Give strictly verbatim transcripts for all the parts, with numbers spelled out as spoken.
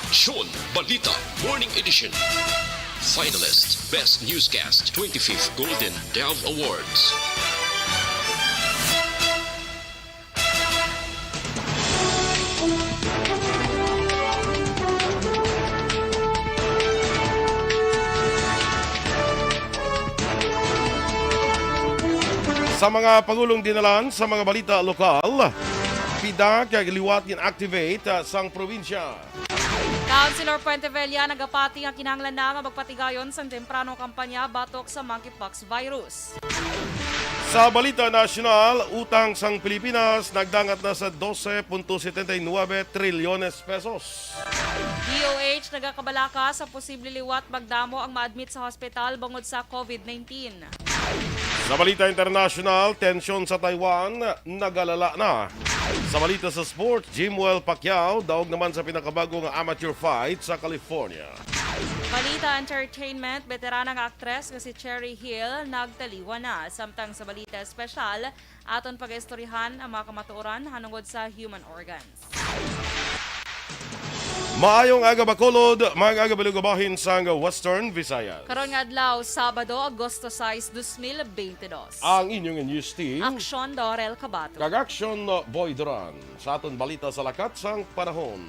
Aksyon Balita Morning Edition. Finalist, Best Newscast, twenty-fifth Golden Dove Awards. Sa mga pangulong dinalan sa mga balita lokal, pida ka liwat gin-activate, ah, sang probinsya. Councilor Puentevella nagapati nga kinahanglan na nga magpatigayon sang temprano kampanya batok sa monkeypox virus. Sa balita nasyonal, utang sang Pilipinas nagdangat na sa dose punto setenta y nuebe trilyones pesos. D O H nagakabalaka sa posible liwat magdamo ang ma-admit sa hospital bangod sa covid nineteen. Sa balita internasyonal, tensyon sa Taiwan nagalala na. Sa balita sa sports, Jimwell Pacquiao daog naman sa pinakabago nga amateur fight sa California. Balita entertainment, beterana nga aktres nga si Cherry Hill nagtaliwan na. Samtang sa balita espesyal, aton pag-istoryahan ang mga kamatuoran hanungod sa human organs. Maayong aga, Bacolod, maayong aga, Balugabahin sang Western Visayas. Karon nga adlaw, Sabado, Agosto sais, dos mil bente dos. Ang inyong news team, Aksyon Dorel Cabato kag Aksyon Boy Duran, sa aton balita sa lakat sang panahon.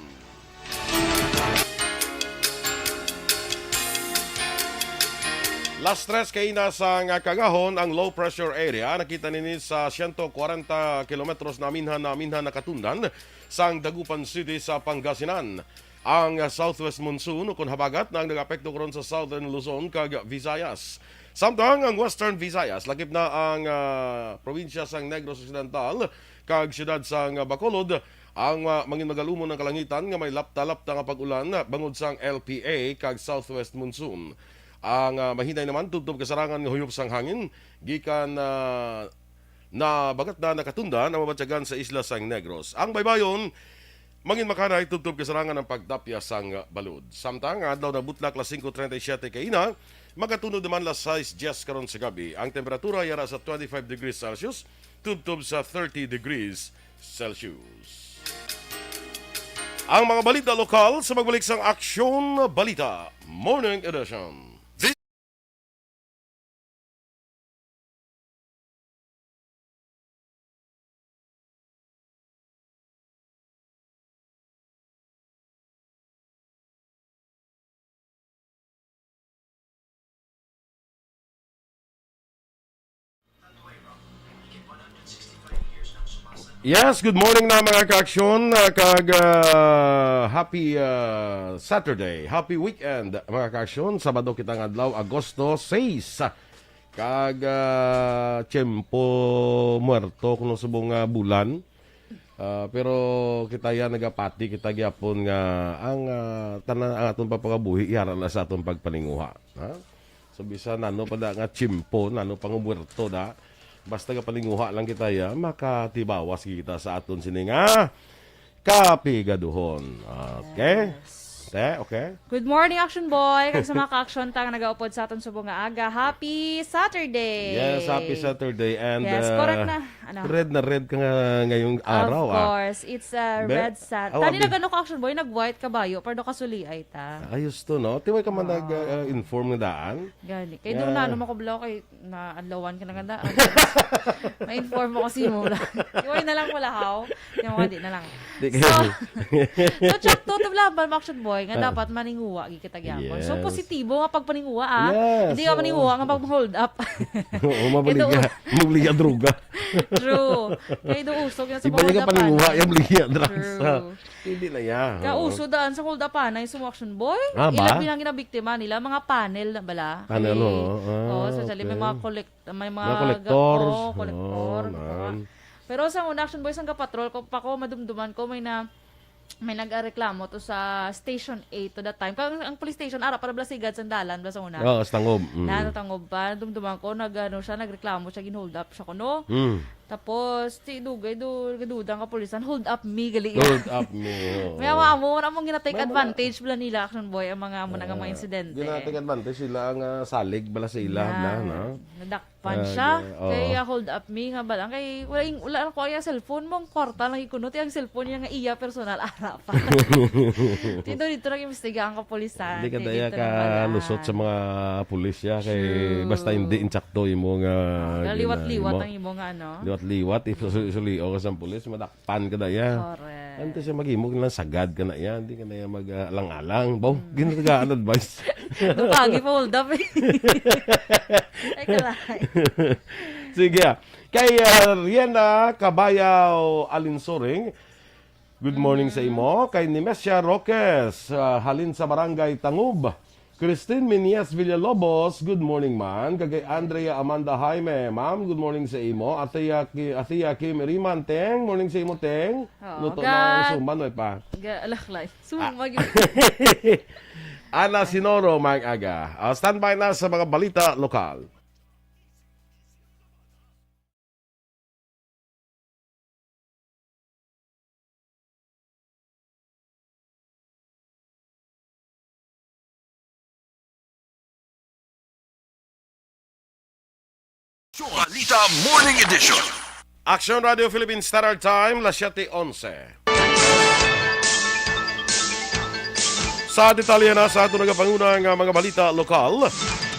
Las tres kaina sang kaagahon ang low pressure area. Nakita nini sa siyento kwarenta kilometros na minhan na minhan na katundan sang Dagupan City sa Pangasinan. Ang southwest monsoon ukon habagat na ang nag-apekto karon sa Southern Luzon kag Visayas. Samtang ang Western Visayas, lakip na ang, ah, probinsya sang Negros Occidental kag siyudad sang Bacolod, ang, ah, mangin magalumon ang kalangitan nga may lapta-lapta nga pag-ulan bangod sang L P A kag southwest monsoon. Ang, ah, mahinay naman tubtob kasarangan nga huyop sang hangin gikan, ah, na bagat na nakatundan ang mabatyagan sa isla sang Negros. Ang baybayon, mangin makanay tubtob kasarangan ang pagtapya sang balod. Samtang ang adlaw na butlak las singko treinta y siete kaina, magatunod naman las sais dies karon sa gabi. Ang temperatura yara sa twenty-five degrees Celsius tubtob sa thirty degrees Celsius. Ang mga balita lokal sa magbalik sang Aksyon Balita Morning Edition. Yes, good morning na, mga ka-aksyon, ah, kag, ah, happy, ah, Saturday, happy weekend, mga ka-aksyon. Sabado kita nga adlaw, Agosto sais. Kag, ah, tiyempo muerto kuno subong nga bulan. Ah, pero kita ya nagapati kita gyapon nga ang, ah, tanan ang aton pagpangabuhi yara na sa aton pagpaninguha, ha? So, bisan ano pa da nga tiyempo, nano pang muerto da, basta gapaninguha lang kita ya, makatibawas kita sa aton sini nga kapigaduhon. Okay? Yes. Te, okay? Good morning, Action Boy. Kag sa mga ka-action ta nga nagaupod sa aton subong nga aga, happy Saturday. Yes, happy Saturday. And, Yes, uh, correct na. Ano? Red na red ka nga ngayong araw, ah. Of course, it's a Be-, red sat-, oh, Tani abi. Nagano ka, Action Boy, nag-white kabayo, pero kasuliay ta. Ayos to, no? Tiway ka man Oo. nag-, uh, inform nga daan. Gani. Kay doon Yeah. na, ano, makublaw, kay naadlawan ka na nga daan. Ma-inform mo kasi mo lang. Tiway na lang ko lahaw. Yung mga di na lang. Di So, kayo. so, Chuck, tutup laban, Action Boy, nga Ah. dapat maninguwa, gi kita gyapon. So, Yes. positibo nga pagpaninguwa, ah. Yes, Hindi ka oo. maninguwa nga pag-hold up. Oo, Kaya mabaliga. doon Mabaliga droga. True. Kaya doon usog yan sa Iba mga niya ka paninguha, panay. yung baliga drugs, True. ha? Hindi na yan. Kaya Oo. uso daan sa hold up, panay, sa Action Boy. Ah, ba? Ilang bilang ginabiktima nila, mga panel na bala. Panel, Ay, oo. Ah, oo, so, actually, may okay. mga collect-, may mga Mga ga-, collectors. oo, collector, Oo, di ba? man. Pero sa una, Action Boy, sa kapatrol ko pa ko, madumduman ko, may na, may nag-reklamo to sa Station eight to that time. Kaya ang, ang police station, ara, para bala sigad sa dalan, bala sa una. Oo, sa Tangob. Mm. Na, sa Tangob pa, dumduman ko, nag, ano siya, nagreklamo siya, gin-hold up siya kuno. Mm. Tapos, ti dugay do, gaduda ang kapulisan, "Hold up me," gali. Hold up me, oo. May mga amo, among gina-take May mga advantage bala nila, Action Boy, ang mga amo na nga mga Ah, insidente. Gina-take advantage sila nga salig bala sa ila, Yan. bala, no? Nadakpan Ah, siya. yeah, oo. Kay, ah, hold up me nga bala. Kay, wala, ing-, wala lang ko ang cellphone mo, ang kwarta lang ikuno, ti ang cellphone niya nga iya personal, ara pa. Ti daw dito nag-imbestiga ang kapulisan. Hindi ka Ti daya dito ka nang balaan. lusot sa mga pulis, ya, kay True. basta hindi insakto imo nga Ah, gina-, liwat-liwat imo. ang imo nga, ano? Liwat-liwat, isusuli-, sulio ka sa pulis, madakpan ka na, ya. Correct. Antes siya maghimo ka lang sagad ka na, ya. Hindi ka na, ya, mag-, ah, alang-alang. Baw, Hmm. ginatagaan advice. Doon ka, agi pa hold up, eh. Ay, kalay. Sige, ah. Kay, ah, Riena Cabayaw Alinsoring, good morning sa Hmm. imo. Kay Nemesia Roques, ah, halin sa Barangay Tangub. Christine Minias Villalobos, good morning, man. Kag kay Andrea Amanda Jaime, ma'am, good morning sa imo. Atia Ki-, Atia Kim Riman, Teng, morning sa imo, Teng. Oo, Luto na ang ga-, suman, may pa. ga-, alaklay. Ah. Sumag yun. Ana Sinoro, maayong aga. Ah, standby na sa mga balita lokal. Balita Morning Edition. Action Radio Philippine Standard Time, las siete onse. Sa detalye na sa aton nagapanguna nga mga balita lokal,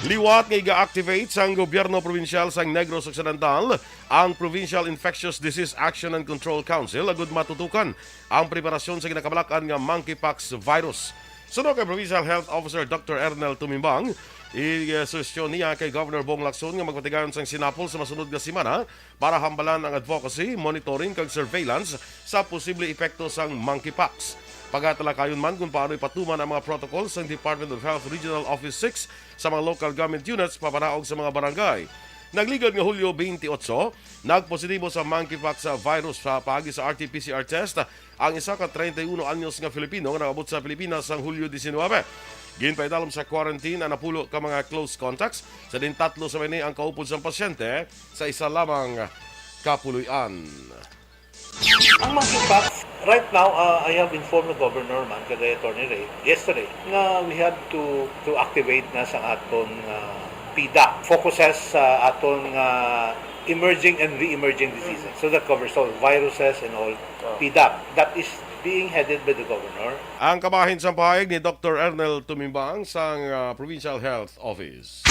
liwat nga iga-activate sang gobyerno probinsyal sang Negros Occidental ang Provincial Infectious Disease Action and Control Council agud matutukan ang preparasyon sa ginakabalakan nga monkeypox virus. Suno kay Provincial Health Officer Doctor Ernel Tumimbang, i-, eh, suhestyon niya kay Governor Bong Lacson nga magpatigayon sang sinapol sa masunod nga semana para hambalan ang advocacy, monitoring, kag surveillance sa posible epekto sang monkeypox. Pagatalakayon man kung paano ipatuman ang mga protocol sang Department of Health Regional Office six sa mga local government units papanaog sa mga barangay. Nagligad nga Hulyo twenty-eight, nagpositibo sa monkeypox virus sa paagi sa R T P C R test ang isa ka treinta y uno anyos nga Filipino nga nag-abot sa Pilipinas sang Hulyo diecinuebe. Ginpaidalom sa quarantine ang napulo ka mga close contacts, sa diin tatlo sa ini ang kaupod sang pasyente sa isa lamang ka puloy-an. Ang monkeypox, right now, uh, I have informed the governor man, kag kay Attorney Ray, yesterday, nga we have to, to activate na sa aton, uh, PDAC. Focuses sa aton nga emerging and re-emerging diseases. So that covers all viruses and all Oh. PDAC. That is being headed by the governor. Ang kabahin sang pahayag ni Doctor Ernel Tumimbang sang, uh, Provincial Health Office.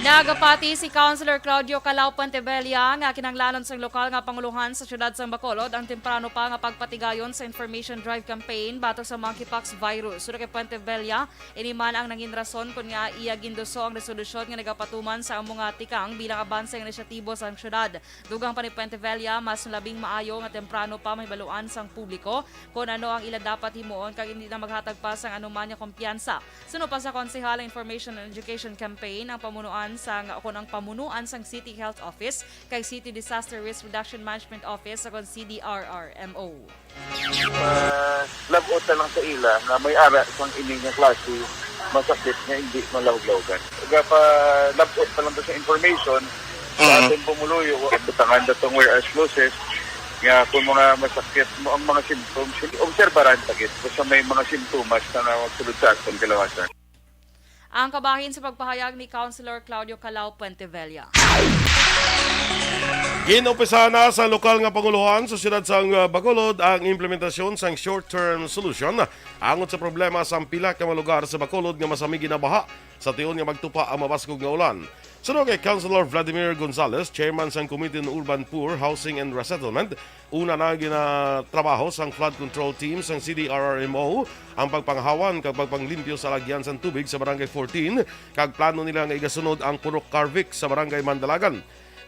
Nagapati si Councilor Claudio Calao Puentebella nga kinahanglanon sang lokal nga pangulohan sa siyudad sang Bacolod ang temprano pa nga pagpatigayon sa information drive campaign batok sa monkeypox virus. Suno kay Puentebella, ini man ang nangin rason kon ngaa iya ginduso ang resolusyon nga nagapatuman sa amo nga tikang bilang abanse nga inisyatibo sang siyudad. Dugang pa ni Puentevella, mas labing maayo nga temprano pa mahibaluan sang publiko kon ano ang ila dapat himuon kag indi na maghatag pa sang anuman nga kumpiyansa. Suno pa sa konsehal ang Information and Education Campaign, ang pamunuan sang, kon ang pamunuan sang City Health Office kag City Disaster Risk Reduction Management Office, kon C D R R M O. Ah, lab-ot na lang sa ila nga may ara sang ini nga klase masakit nga hindi malahog-lahogan. Gapalab-ot pa lang to sa information sa Mm. aton pumuluyo, wa butangan na tong wear as closes nga kung mga masakit mo ang mga symptoms, obserbaran ta gid kung sa may mga simptomas na magsulod sa aton kalawasan. Ang kabahin sa pagpahayag ni Councilor Claudio Calao Puentevella. Ginumpisahan na sa lokal nga pangulohan sa siyudad sang, uh, Bacolod ang implementasyon sang short-term solution angot sa problema sang pila ka mga lugar sa Bacolod nga masami ginabaha sa tion nga magtupa ang mabaskog nga ulan. Suno kay Councilor Vladimir Gonzales, chairman sang Committee on Urban Poor, Housing and Resettlement, una na ginatrabaho sang flood control team sang C D R R M O ang pagpanghawan kag pagpanglimpyo sa alagyan sang tubig sa Barangay fourteen, kag plano nila nga igasunod ang Purok Carvic sa Barangay Mandalagan.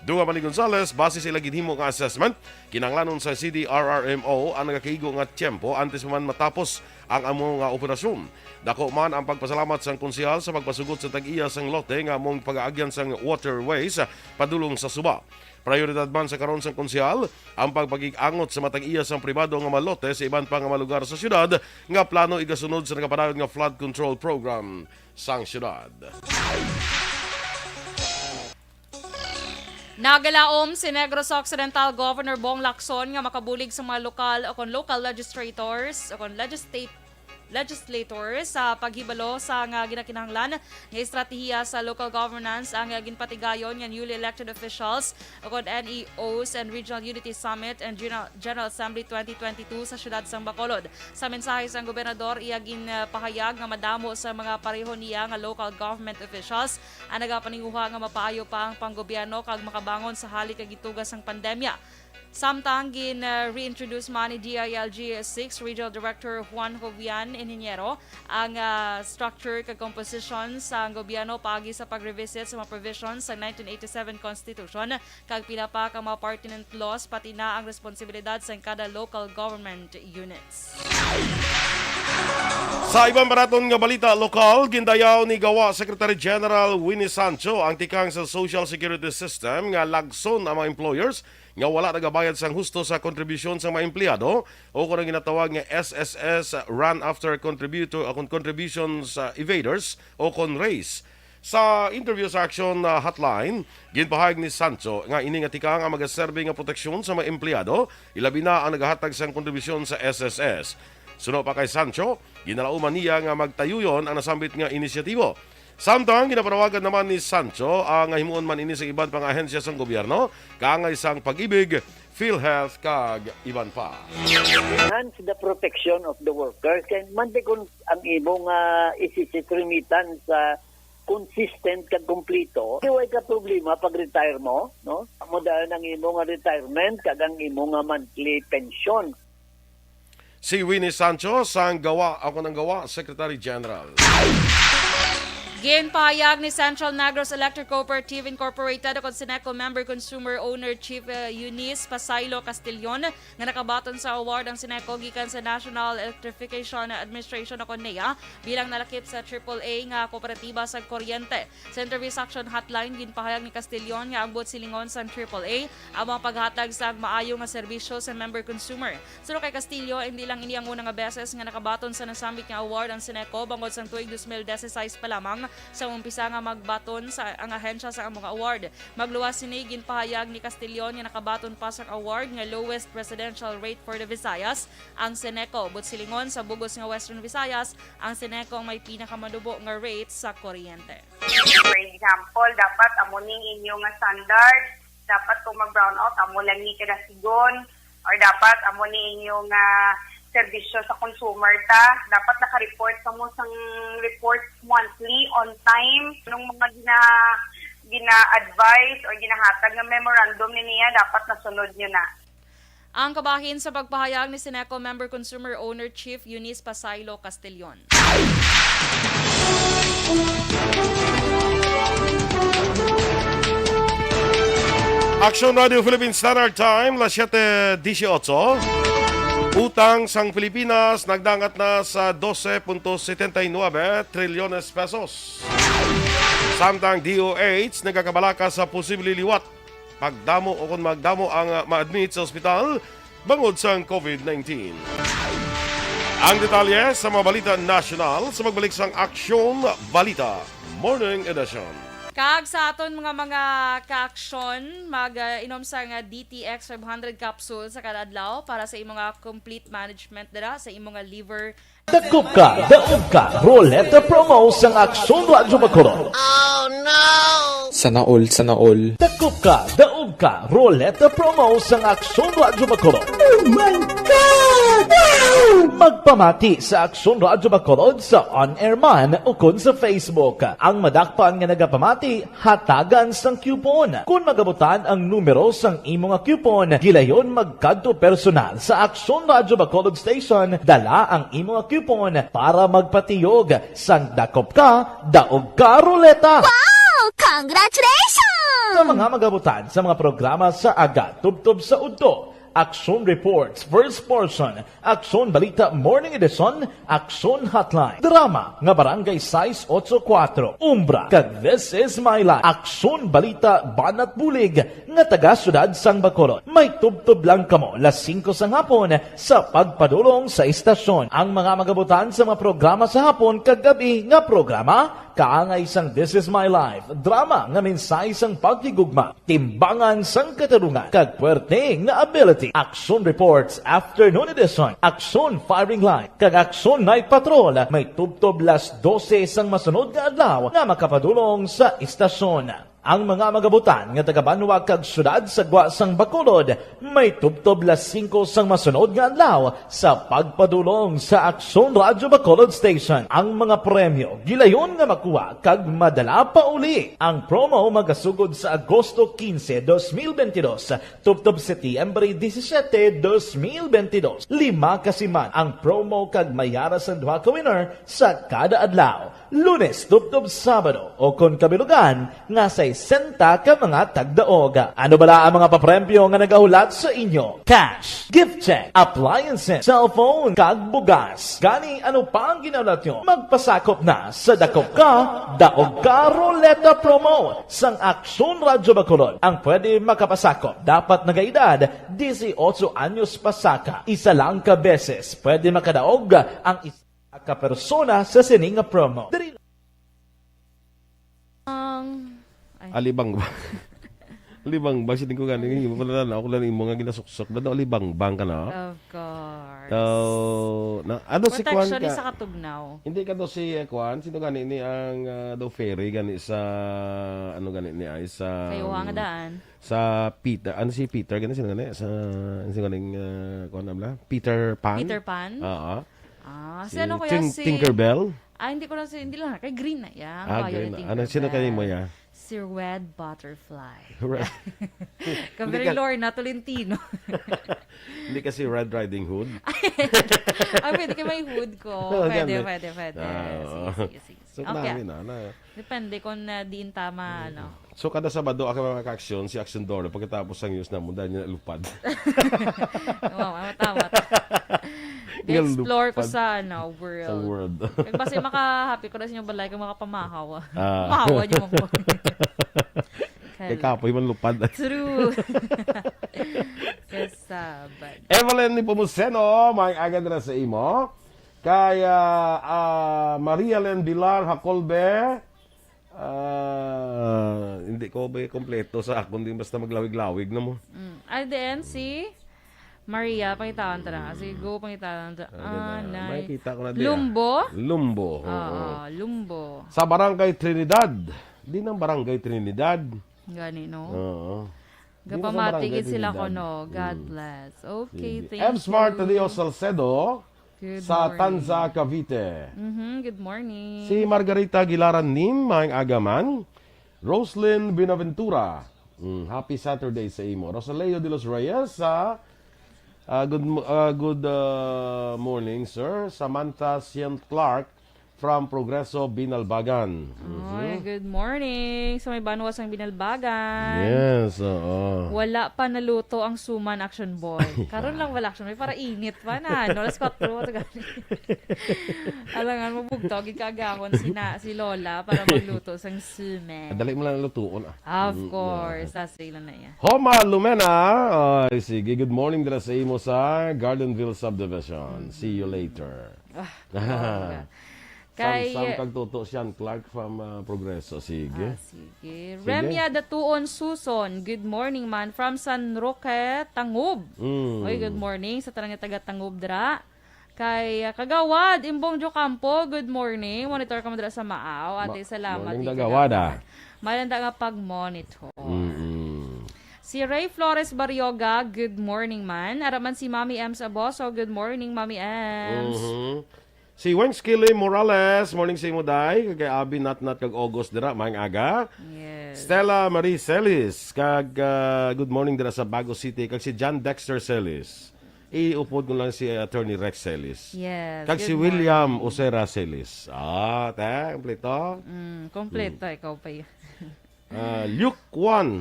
Dugang pa ni Gonzales, base sa ila ginhimo nga assessment, kinahanglanon sa C D R R M O ang nagakaigo nga tiyempo antes pa man matapos ang amo nga operasyon. Dako man ang pagpasalamat sang konsehal sa pagpasugot sa tag-iya sang lote nga among pag-aagyan sang waterways padulong sa suba. Prayoridad man sa karon sang konsehal ang pagpakig-angot sa matag-iya sang pribado nga mga lote sa iban pa nga mga lugar sa siyudad nga plano igasunod sa nagapadayon nga flood control program sang siyudad. Nagalaom si Negros Occidental Governor Bong Lacson nga makabulig sa mga lokal o kon local legislators o kon legislate-, legislators sa paghibalo sa nga ginakinahanglan nga estratehiya sa local governance ang ginpatigayon nga newly elected officials o kon N E Os and Regional Unity Summit and General, General Assembly twenty twenty-two sa siyudad sang Bacolod. Sa mensahe sang gobernador, iya ginpahayag nga madamo sa mga pareho niya nga local government officials ang nagapaninguha nga mapaayo pa ang panggobyerno kag makabangon sa hali kag gituga sang pandemya. Samtang gin, uh, reintroduce man ni D I L G six Regional Director Juan Jovian Ingeniero ang, uh, structure kag composition sang gobyerno paagi sa pag-revisit sa mga provisions sa nineteen eighty-seven Constitution kag pila pa ka mga pertinent laws, pati na ang responsibilidad sang kada local government units. Sa iban pa naton nga balita lokal, gindayaw ni Gawa Secretary General Winnie Sancho ang tikang sa social security system nga lagson ang mga employers nga wala nagabayad sang husto sa kontribusyon sa mga empleyado o kon ang ginatawag nga S S S run after contributor o kon contributions, uh, evaders o kon raise. Sa interview sa Action, uh, Hotline, ginpahayag ni Sancho nga ini nga tikang ang magaserbi nga proteksyon sa mga empleyado, ilabi na ang nagahatag sang kontribusyon sa S S S. Suno pa kay Sancho, ginalauman niya nga magtayuyon ang nasambit nga inisyatibo. Samtang ginapanawagan naman ni Sancho ang nga himuon man ini sa iban pang ahensya sang gobyerno, kaangay sang Pag-ibig, PhilHealth kag iban pa. Enhance the protection of the workers. Kay man di kun ang imo nga S S S remittance sa consistent kag kumplito, di way ka problema pag retire mo, no? Amo daan ang imo nga retirement kag ang imo nga monthly pension. Si Winnie Sancho sang Gawa, ako nang Gawa, Secretary General. Ginpahayag ni Central Negros Electric Cooperative Incorporated o kon Ceneco member consumer owner chief, uh, Eunice Pasaylo Castillon nga nakabaton sa award ang Ceneco gikan sa National Electrification Administration o kon NEA bilang nalakip sa triple A nga kooperatiba sa kuryente. Sa interview sa Action Hotline, ginpahayag ni Castillon nga ang buot silingon sang triple A amo ang paghatag sa maayo nga serbisyo sa member consumer. Suno kay Castillo, hindi lang ini ang una nga beses nga nakabaton sa nasambit nga award ang Ceneco bangod sang tuig dos mil dieciséis pa lamang sa umpisa nga magbaton sa ang ahensya sa amo nga award. Magluwas sini, ginpahayag ni Castillon nga nakabaton pa sang award nga lowest residential rate for the Visayas ang Ceneco. Buot silingon, sa bug-os nga Western Visayas, ang Ceneco ang may pinakamanubo nga rate sa kuryente. For example, dapat amo ning inyo nga standard, dapat kung mag-brownout, amo lang ni kadasigon, or dapat amo ni inyo nga serbisyo sa consumer ta, dapat naka-report kamo sang report monthly, on time. Nung mga gina-, gina-advise or ginahatag nga memorandum ni niya, dapat nasunod nyo na. Ang kabahin sa pagpahayag ni Ceneco member consumer owner chief Eunice Pasaylo Castillon. Action Radio Philippine Standard Time, las siete dieciocho. Utang sang Pilipinas nagdangat na sa doce punto setenta y nueve trilyones pesos. Samtang D O H nagakabalaka sa posible liwat pagdamo o kon magdamo ang, ah, ma-admit sa ospital bangod sang COVID nineteen. Ang detalye sa mga balita nasyonal sa pagbalik sang Aksyon Balita Morning Edition. Kag sa aton mga, mga ka-aksyon, mag, ah, inom sa nga D T X five hundred capsule sa kada adlaw para sa imong, ah, complete management dira sa imong, ah, liver. Dakop ka, daog ka, Roleta Promo sang Aksyon Radyo Bacolod. Sana all, sana all. Dakop ka, daog ka, Roleta Promo sang Aksyon Radyo Bacolod. Oh my God! Wow! Magpamati sa Aksyon Radyo Bacolod sa on-air man ukon sa Facebook. Ang madakpan nga nagapamati, hatagan sang coupon. Kon magabutan ang numero sang imo nga coupon, gilayon magkadto personal sa Aksyon Radyo Bacolod Station, dala ang imo nga coupon para magpatiyog sang dakop ka, daog ka ruleta. Wow! Congratulations! Sa mga magabutan sa mga programa sa aga, tubtob sa udto, Aksyon Reports, First Portion, Aksyon Balita Morning Edition, Aksyon Hotline, drama nga Barangay sais otso kuwatro, Umbra, kag This Is My Life, Aksyon Balita Banat Bulig, nga taga Siyudad sang Bacolod. May tubtob lang kamo las singko sang hapon sa pagpadulong sa istasyon. Ang mga magabutan sa mga programa sa hapon kag gab-i nga programa, kaangay sang This Is My Life, drama nga mensahe sang paghigugma, timbangan sang katarungan, kag puwerte nga ability. Aksyon Reports, Afternoon Edition, Aksyon Firing Line, kag Aksyon Night Patrol, may tubtob las dose sang masunod nga adlaw nga makapadulong sa istasyon. Ang mga magabutan nga taga-banwa kag siyudad sa gwa sang Bacolod may tubtob las singko sang masunod nga adlaw sa pagpadulong sa Aksyon Radyo Bacolod Station. Ang mga premyo gilayon nga makuha kag madala pa uli. Ang promo magasugod sa Agosto quince, dos mil veintidós, tubtob Setyembre disisiete, dos mil veintidós. Lima ka siman ang promo kag may ara sang duha ka winner sa kada adlaw, Lunes tubtob Sabado, o kon kabilugan nga sesenta ka mga tagdaog. Ano bala ang mga papremyo nga nagahulat sa inyo? Cash, gift check, appliances, cellphone, kag bugas. Gani, ano pa ang ginahulat nyo? Magpasakop na sa Dakop Ka, Daog Ka Ruleta Promo sang Aksyon Radyo Bacolod. Ang pwede makapasakop dapat nagaedad disiotso anyos pasaka. Isa lang ka beses pwede makadaog ang isa ka persona sa sini nga promo. Diri Ang, ay. Alibang ba? Alibang ba? Siling ko gani, imo pala na, ako lang imo nga ginasuksok. Dado alibang bang ka na? Of course. So, na, ano si Kuan Protection ka? Sa katugnaw. Hindi ka daw si, eh, Kuan? Sino gani ni ang, ah, daw fairy gani sa, ano gani ni ay sa, Kayo nga um, daan. Sa Peter, ano si Peter gani? Sino gani? Sa, ano si ganing, ah, Kuan na bala? Peter Pan? Peter Pan? Oo. Ah, si Si ano kaya Ting-, si Tinkerbell? Ah, hindi ko lang si, hindi lang, kay Green na, ya. Ah, Kayo Green. Ni Ano, sino kayo mo, Tinkerbell. Ya? Si Red Butterfly. Red. Ka Hindi very ka Lorna Tolentino. Hindi kasi Red Riding Hood. Ah, pwede ka may hood ko. Oh, Pwede, yan, eh. Pwede, pwede. Ah, oo. Sige, sige, sige, sige. So, Okay. Namin na, na. Depende kung, ah, diin tama, ano. So, kada Sabado, ako mga ka-aksyon, si Aksyon Doro, pagkatapos ang news na mo, dahil niya nalupad. Oo, tama, tama. Di-explore ko Nalupad. Sa, ano, world. Sa world. Kag basta makahapit ko na sa inyo balay kung makapamahaw. Ah. Mahawa niyo mo. Kay kapoy man lupad. True. Kasabad. Evelyn ni Pumuseno, may agad na sa imo. Kay, ah, ah, Maria Len Bilar Hakolbe, ah, hindi ko ba kompleto sa akon din basta maglawig-lawig na mo. Mm. Ay, then, si Maria, pangitaan ta na. Si Go, pangitaan ta. Ah, Ah, ganyan. Nay. May kita ko na di, ah. Lumbo? Lumbo, oo. Oo, Lumbo. Sa Barangay Trinidad. Di nang Barangay Trinidad. Gani, no? Oo. Di na sa Gapamati Barangay gid sila Trinidad. Kono. God Mm. bless. Okay, Sige. thank M Smart you. Leo Salcedo Good sa morning. Tanza, Cavite. Mhm, good morning. Si Margarita Gilaran Nim, maayong aga man. Roslyn Binaventura, mm, happy Saturday sa imo. Rosaleo de los Reyes, sa, ah, good mo-, ah, good, ah, morning, sir. Samantha Saint Clark from Progreso, Binalbagan. Oy, Mhm. good morning sa may banwa sang Binalbagan. Yes, oo. Wala pa naluto ang suman, Action Boy. Karon lang wala, Action Boy. Para init pa na. No, alas kwatro pa to gani. Alangan mo, bugtaw gid kaagahon si na, si Lola para magluto sang suman. Dali mo lang lutuon, ah. Of Mm, course. yeah. Sasay lang na iya. Homa Lumena. Ay, sige. Good morning dira sa imo sa Gardenville Subdivision. Mm-hmm. See you later. Ah, bongga. Sam, Kay Sam kag Toto Sean Clark from, ah, Progreso. Sige. Ah, sige. Sige. Remia Datuon Suson, good morning man from San Roque, Tangub. Mm. Oy, good morning sa tanan nga taga Tangub dra. Kay, ah, Kagawad Imbong Jocampo, good morning. Monitor kamo dira sa Maaw. Ate, Ma-, salamat, morning, Tito Kagawad, Dapper. ah. Malanda nga pag-monitor. Mm-mm. Si Ray Flores Barrioga, good morning man. Ara man si Mami Ems Aboso, good morning, Mami Ems. Mhm. Si Weng Skilly Morales, morning sa imo, day. Kay Abi Natnat kag August dira, maayong aga. Yes. Stella Marie Celis, kag, ah, good morning dira sa Bago City. Kag si John Dexter Celis. Iupod ko lang si Attorney Rex Celis. Yes, Kag si good William morning. Osera Celis. Ah, te, kompleto? Mm, kompleto, Mm. ikaw pa yun. Ah, Luke Juan.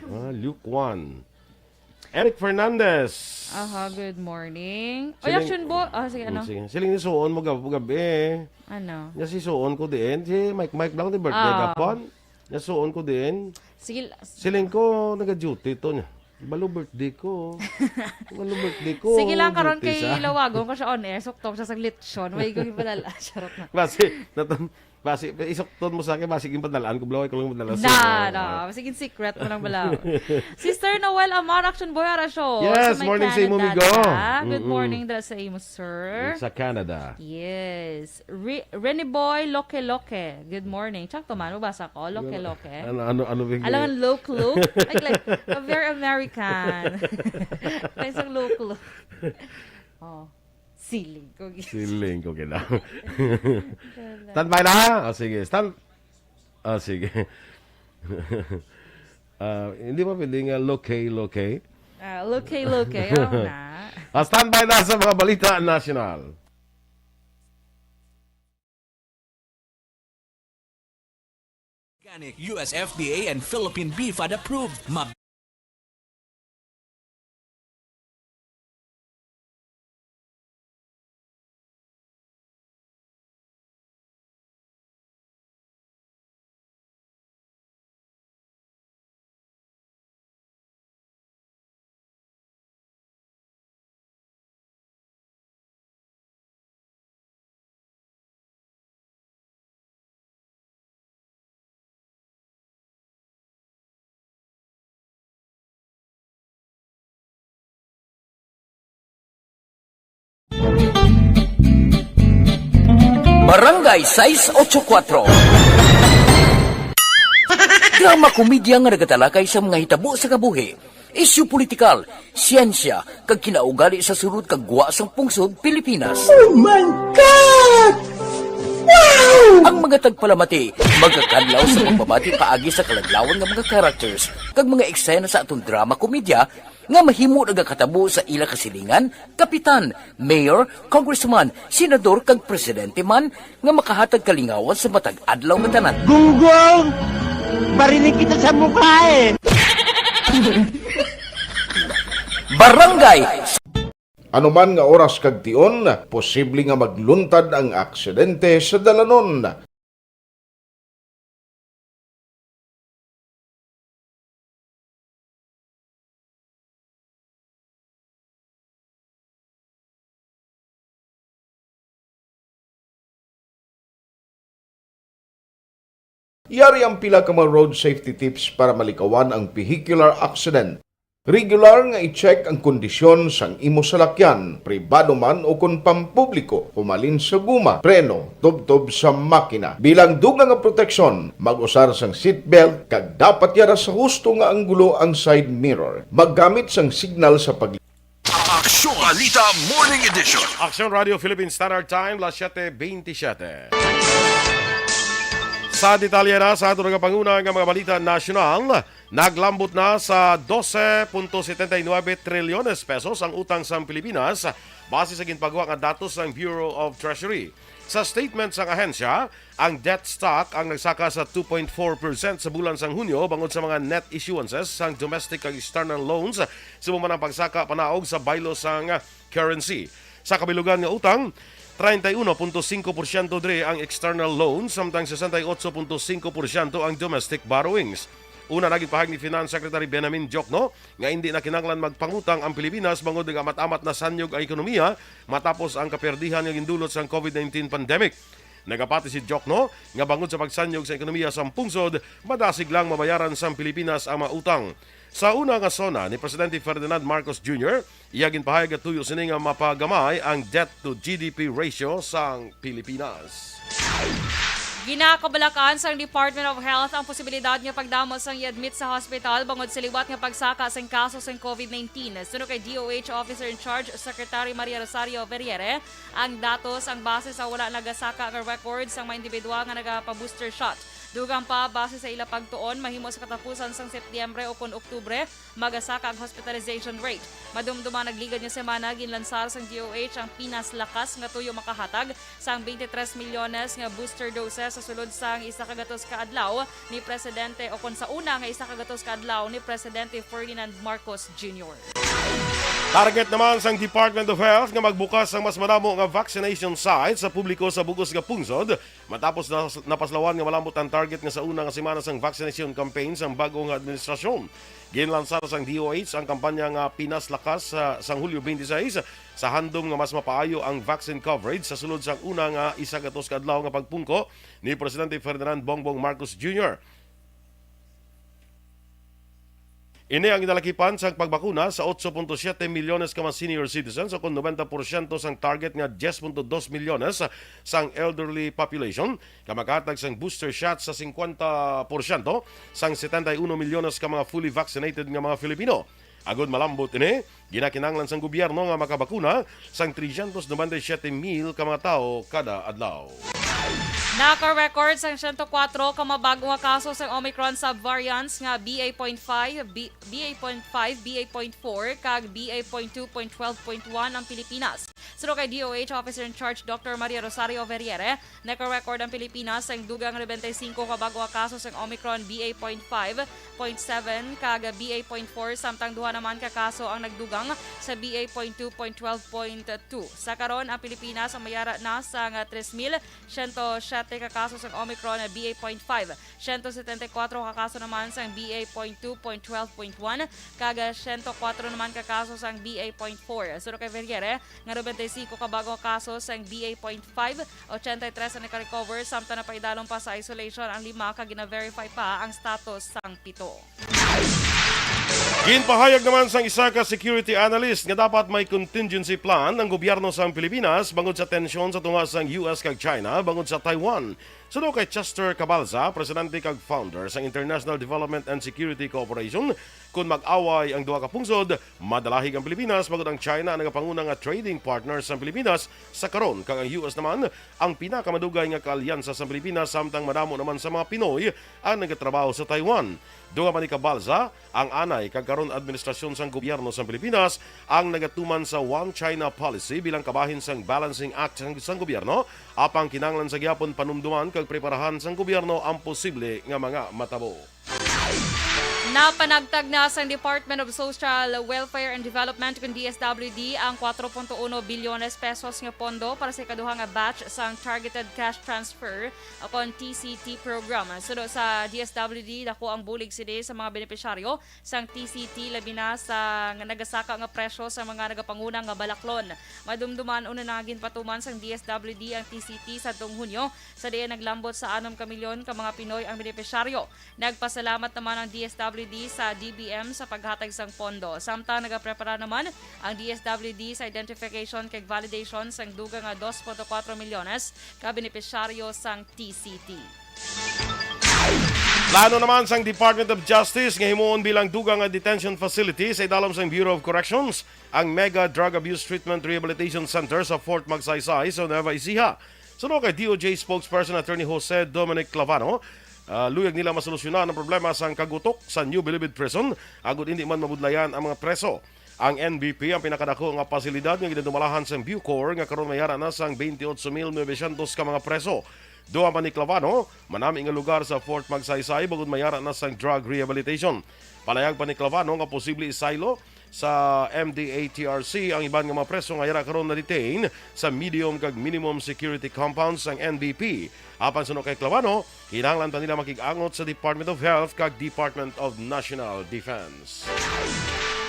Ah, Luke Juan. Eric Fernandez. Aha, good morning. Oy, Siling Action Boy. Ah, sige, ano? Mm, sige. Siling ni suon mo gab-, gabi. Ano? Nga si suon ko diin. Si Mike Mike lang, di birthday Ah. gapon. Nga suon ko diin. Sige, la- Siling ko, naga-duty to niya. Balo birthday ko. Balo birthday ko. Sige lang, karon Duty kay siya. Lawagon ko siya on air. Suktok siya sa glitchon. May gawin pala. Charot na. Basi, natam-, Basi, isukton mo sa akin, basi yung padalaan ko, blaway ko lang padalaan sa Na, na. Sige, secret mo lang bala. Sister Noel Amar, Action Boy, ara show. Yes, Sa may morning sa imo, Canada, amigo. da. Good Mm-mm. morning, da sa imo, sir. Sa Canada. Yes. Re-, Rene Boy Loke Loke. Good morning. Tsakto man, mabasa ko. Loke Loke. Ano, ano, ano, big Alangan look look. Like, like, a very American. Like, isang look look. Oh. Siling ko, gid. Siling ko, gid. Wala. Standby na? O, sige. Stand-, o, sige. Ah, hindi ba pwede nga loke, loke? Ah, loke, loke. Oo na. Ah, standby na sa mga balita nasyonal. Organic, U S F D A and Philippine BFAD approved. Ma- Barangay sais ocho kuatro. Drama komedya nga nagatalakay sa mga hitabo sa kabuhi, isyu politikal, siyensya, kag kinaugali sa sulod kag gwa sang pungsod Pilipinas. Oh my God! Wow! Ang mga tagpalamati magakadlaw sa pagbabati paagi sa kaladlawan nga mga characters kag mga eksena sa aton drama komedya nga mahimo nagakatabo sa ila kasilingan, kapitan, mayor, congressman, senador, kag presidente man nga makahatag kalingawan sa matag adlaw nga tanan. Gunggong! Barinig kita sa mukha eh! Barangay. Ano man nga oras kag tion, posible nga magluntad ang aksidente sa dalanon. Yari ang pila ka mga road safety tips para malikawan ang vehicular accident. Regular nga i-check ang kondisyon sang imo salakyan, pribado man o kon pampubliko, humalin sa guma, preno, tubtob sa makina. Bilang dugang nga proteksyon, mag-usar sang seatbelt kag dapat yara sa husto nga anggulo ang side mirror. Maggamit sang signal sa pag- Aksyon Balita Morning Edition. Aksyon Radio Philippine Standard Time, las siete veintisiete. Sa detalye na sa ato nagapanguna nga mga balita nasyonal, naglambot na sa dose punto setenta y nuebe trilyones pesos ang utang sang Pilipinas, base sa ginpagwa nga datos sang Bureau of Treasury. Sa statement sang ahensya, ang debt stock ang nagsaka sa two point four percent sa bulan sang Hunyo bangod sa mga net issuances sang domestic kag external loans, subong man ang pagsaka panaog sa baylo sang currency. Sa kabilugan nga utang, treinta y uno punto singko porsyento diri ang external loans, samtang sesenta y otso punto singko porsyento ang domestic borrowings. Una na ginpahayag ni Finance Secretary Benjamin Diokno nga indi na kinahanglan magpangutang ang Pilipinas bangod nag-amat-amat na sanyog ang ekonomiya matapos ang kaperdihan nga gindulot sang COVID nineteen pandemic. Nagapati si Diokno nga bangod sa pagsanyog sa ekonomiya sa pungsod, madasig lang mabayaran sang Pilipinas ang mga utang. Sa una nga SONA ni Presidente Ferdinand Marcos Junior, iya ginpahayag nga tuyo sini nga mapagamay ang debt to G D P ratio sang Pilipinas. Ginakabalakan sang Department of Health ang posibilidad nga pagdamo sang i-admit sa hospital bangod sa liwat nga pagsaka sang kaso sang COVID nineteen. Suno kay D O H Officer in Charge Secretary Maria Rosario Verriere, ang datos ang base sa wala nagasaka nga record sang mga individual nga nagapa-booster shot. Dugang pa, base sa ila pagtuon, mahimo sa katapusan sang Setyembre o kon Oktubre, magasaka ang hospitalization rate. Madumduma nagligad nga semana, ginlansar sang D O H ang pinaslakas nga tuyo makahatag sang twenty-three milyones nga booster doses sa sulod sang isa ka gatos ka adlaw ni Presidente, o kon sa una nga isa ka gatos ka adlaw ni Presidente Ferdinand Marcos Junior. Target naman sang Department of Health nga magbukas sang mas madamo nga vaccination sites sa publiko sa bug-os nga pungsod, matapos na napaslawan nga malambot ang target nga sa una nga semana sang vaccination campaign sang bag-o nga administrasyon. Ginlansar sang D O H ang kampanya nga Pinas Lakas sa, sang Hulyo twenty-six, sa handom nga mas mapaayo ang vaccine coverage sa sulod sang una nga isa gatos ka adlaw nga pagpungko ni Presidente Ferdinand Bongbong Marcos Junior. Ini ang ginalakipan sang pagbakuna sa otso punto siyete milyones ka mga senior citizens, o kon nobenta porsyento sang target nga diyes punto dos milyones sang elderly population, nga makahatag sang booster shot sa singkwenta porsyento sang setenta y uno milyones ka mga fully vaccinated nga mga Filipino. Agod malambot ini, ginakinahanglan sang gobyerno nga makabakuna sang trescientos noventa y siete mil ka mga tawo kada adlaw. Naka-record sang siyento kwatro ka mga bag-o nga kaso sang Omicron subvariants nga B A point five, B-, B A point five, B A point four, kag B A point two point twelve point one ang Pilipinas. Suno kay D O H Officer in Charge Doctor Maria Rosario Verriere, naka-record ang Pilipinas sang dugang nobenta y singko ka bag-o nga kaso sang Omicron B A point five point seven kag B A point four, samtang duha naman ka kaso ang nagdugang sa B A point two point twelve point two. Sa karon, ang Pilipinas ang mayara na sang tres mil siyento siyete ka kaso sang Omicron B A point five, siyento setenta y kwatro ka kaso naman sang B A point two point twelve point one, kag siyento kwatro naman ka kaso sang B A point four. Suno kay Verriere, nga nobenta y singko ka bag-o nga kaso sang B A point five, ochenta y tres ang naka-recover, samtang napaidalom pa sa isolation ang lima ka gina-verify pa ang status sang pito. Ginpahayag naman sang isa ka security analyst nga dapat may contingency plan ang gobyerno sang Pilipinas bangod sa tensyon sa tunga sang U S kag China bangod sa Taiwan. Suno kay Chester Cabalza, presidente kag founder sang International Development and Security Cooperation, kon mag-away ang duha ka pungsod, madalahig ang Pilipinas bangod ang China ang nagapanguna nga trading partner sang Pilipinas sa karon, kag ang U S naman ang pinakamadugay nga kaalyansa sang Pilipinas, samtang madamo naman sa mga Pinoy ang nagatrabaho sa Taiwan. Dugang pa ni Cabalza, ang anay kag karon administrasyon sang gobyerno sang Pilipinas ang nagatuman sa One China Policy bilang kabahin sang Balancing Act sang, sang gobyerno, apang kinahanglan sa gihapon panumduman kag preparahan sang gobyerno ang posible nga mga matabo. Napanagtag na sang Department of Social Welfare and Development, kun D S W D, ang kwatro punto uno bilyones pesos nga pondo para sa ikaduha nga batch sang Targeted Cash Transfer o kon T C T program. Suno sa D S W D, dako ang bulig sini sa mga benepisyaryo sang T C T, labi na sa nga nagasaka nga presyo sa mga nagapanguna nga balaklon. Madumduman, una na ginpatuman sang D S W D ang T C T sadtong Hunyo, sa diin naglambot sa anom ka milyon ka mga Pinoy ang benepisyaryo. Nagpasalamat naman ang D S W D sa D B M sa paghatag sang pondo. Samtang nagaprepara naman ang D S W D sa identification kag validation sang dugang nga dos punto kwatro milyones ka benepisyaryo sang T C T. Plano naman sang Department of Justice nga himuon bilang dugang nga detention facility sa idalom sang Bureau of Corrections ang Mega Drug Abuse Treatment Rehabilitation Center sa Fort Magsaysay sa Nueva Ecija. Suno kay D O J spokesperson Attorney Jose Dominic Clavano, ah, luyag nila masolusyonan ang problema sang kagutok sa New Bilibid Prison agod hindi man mabudlayan ang mga preso. Ang N B P ang pinakadako nga pasilidad nga ginadumalahan sang Bucor, nga karon mayara na sang twenty-eight mil novecientos ka mga preso. Dugang pa ni Clavano, manami nga lugar sa Fort Magsaysay bangod mayara na sang drug rehabilitation. Palayag pa ni Clavano nga posible isaylo sa M D A T R C ang iban nga mga preso nga yara karon na-detain sa medium kag minimum security compounds sang N B P. Apan suno kay Clavano, kinahanglan pa nila makig-angot sa Department of Health kag Department of National Defense.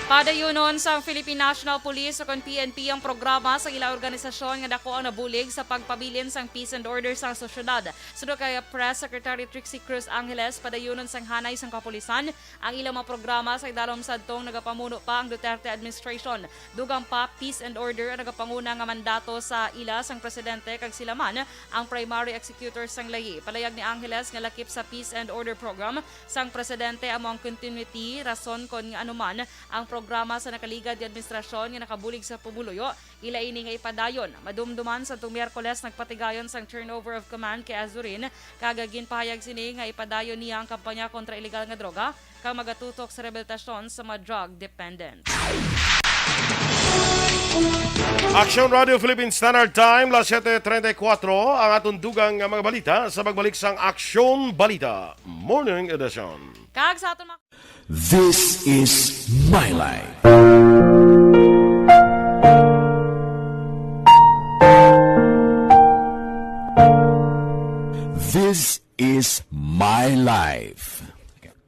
Padayunon sang Philippine National Police o kon P N P ang programa sa ila organisasyon nga dako ang nabulig sa pagpabilin sang peace and order sa sosyedad. Suno kay Press Secretary Trixie Cruz Angeles, padayunon sang hanay sang kapulisan ang ilang mga programa sa idalom sadtong nagapamuno pa ang Duterte administration. Dugang pa, peace and order ang nagapanguna nga mandato sa ila sang presidente kag sila man ang primary executor sang layi. Palayag ni Angeles nga lakip sa peace and order program sang presidente amo ang continuity, rason kon nga anuman ang programa sa nakaligad nga administrasyon nga nakabulig sa pumuluyo, ila ini nga ipadayon. Madumduman, sadtong Miyerkules nagpatigayon sang turnover of command kay Azurin, kag ginpahayag sini nga ipadayon niya ang kampanya kontra iligal nga droga kag magatutok sa rehabilitasyon sa mga drug dependent. Aksyon Radio Philippine Standard Time, las siete treinta y cuatro, ang aton dugang nga mga balita sa pagbalik sang Aksyon Balita Morning Edition. Kag sa aton mga This is my life. This is my life.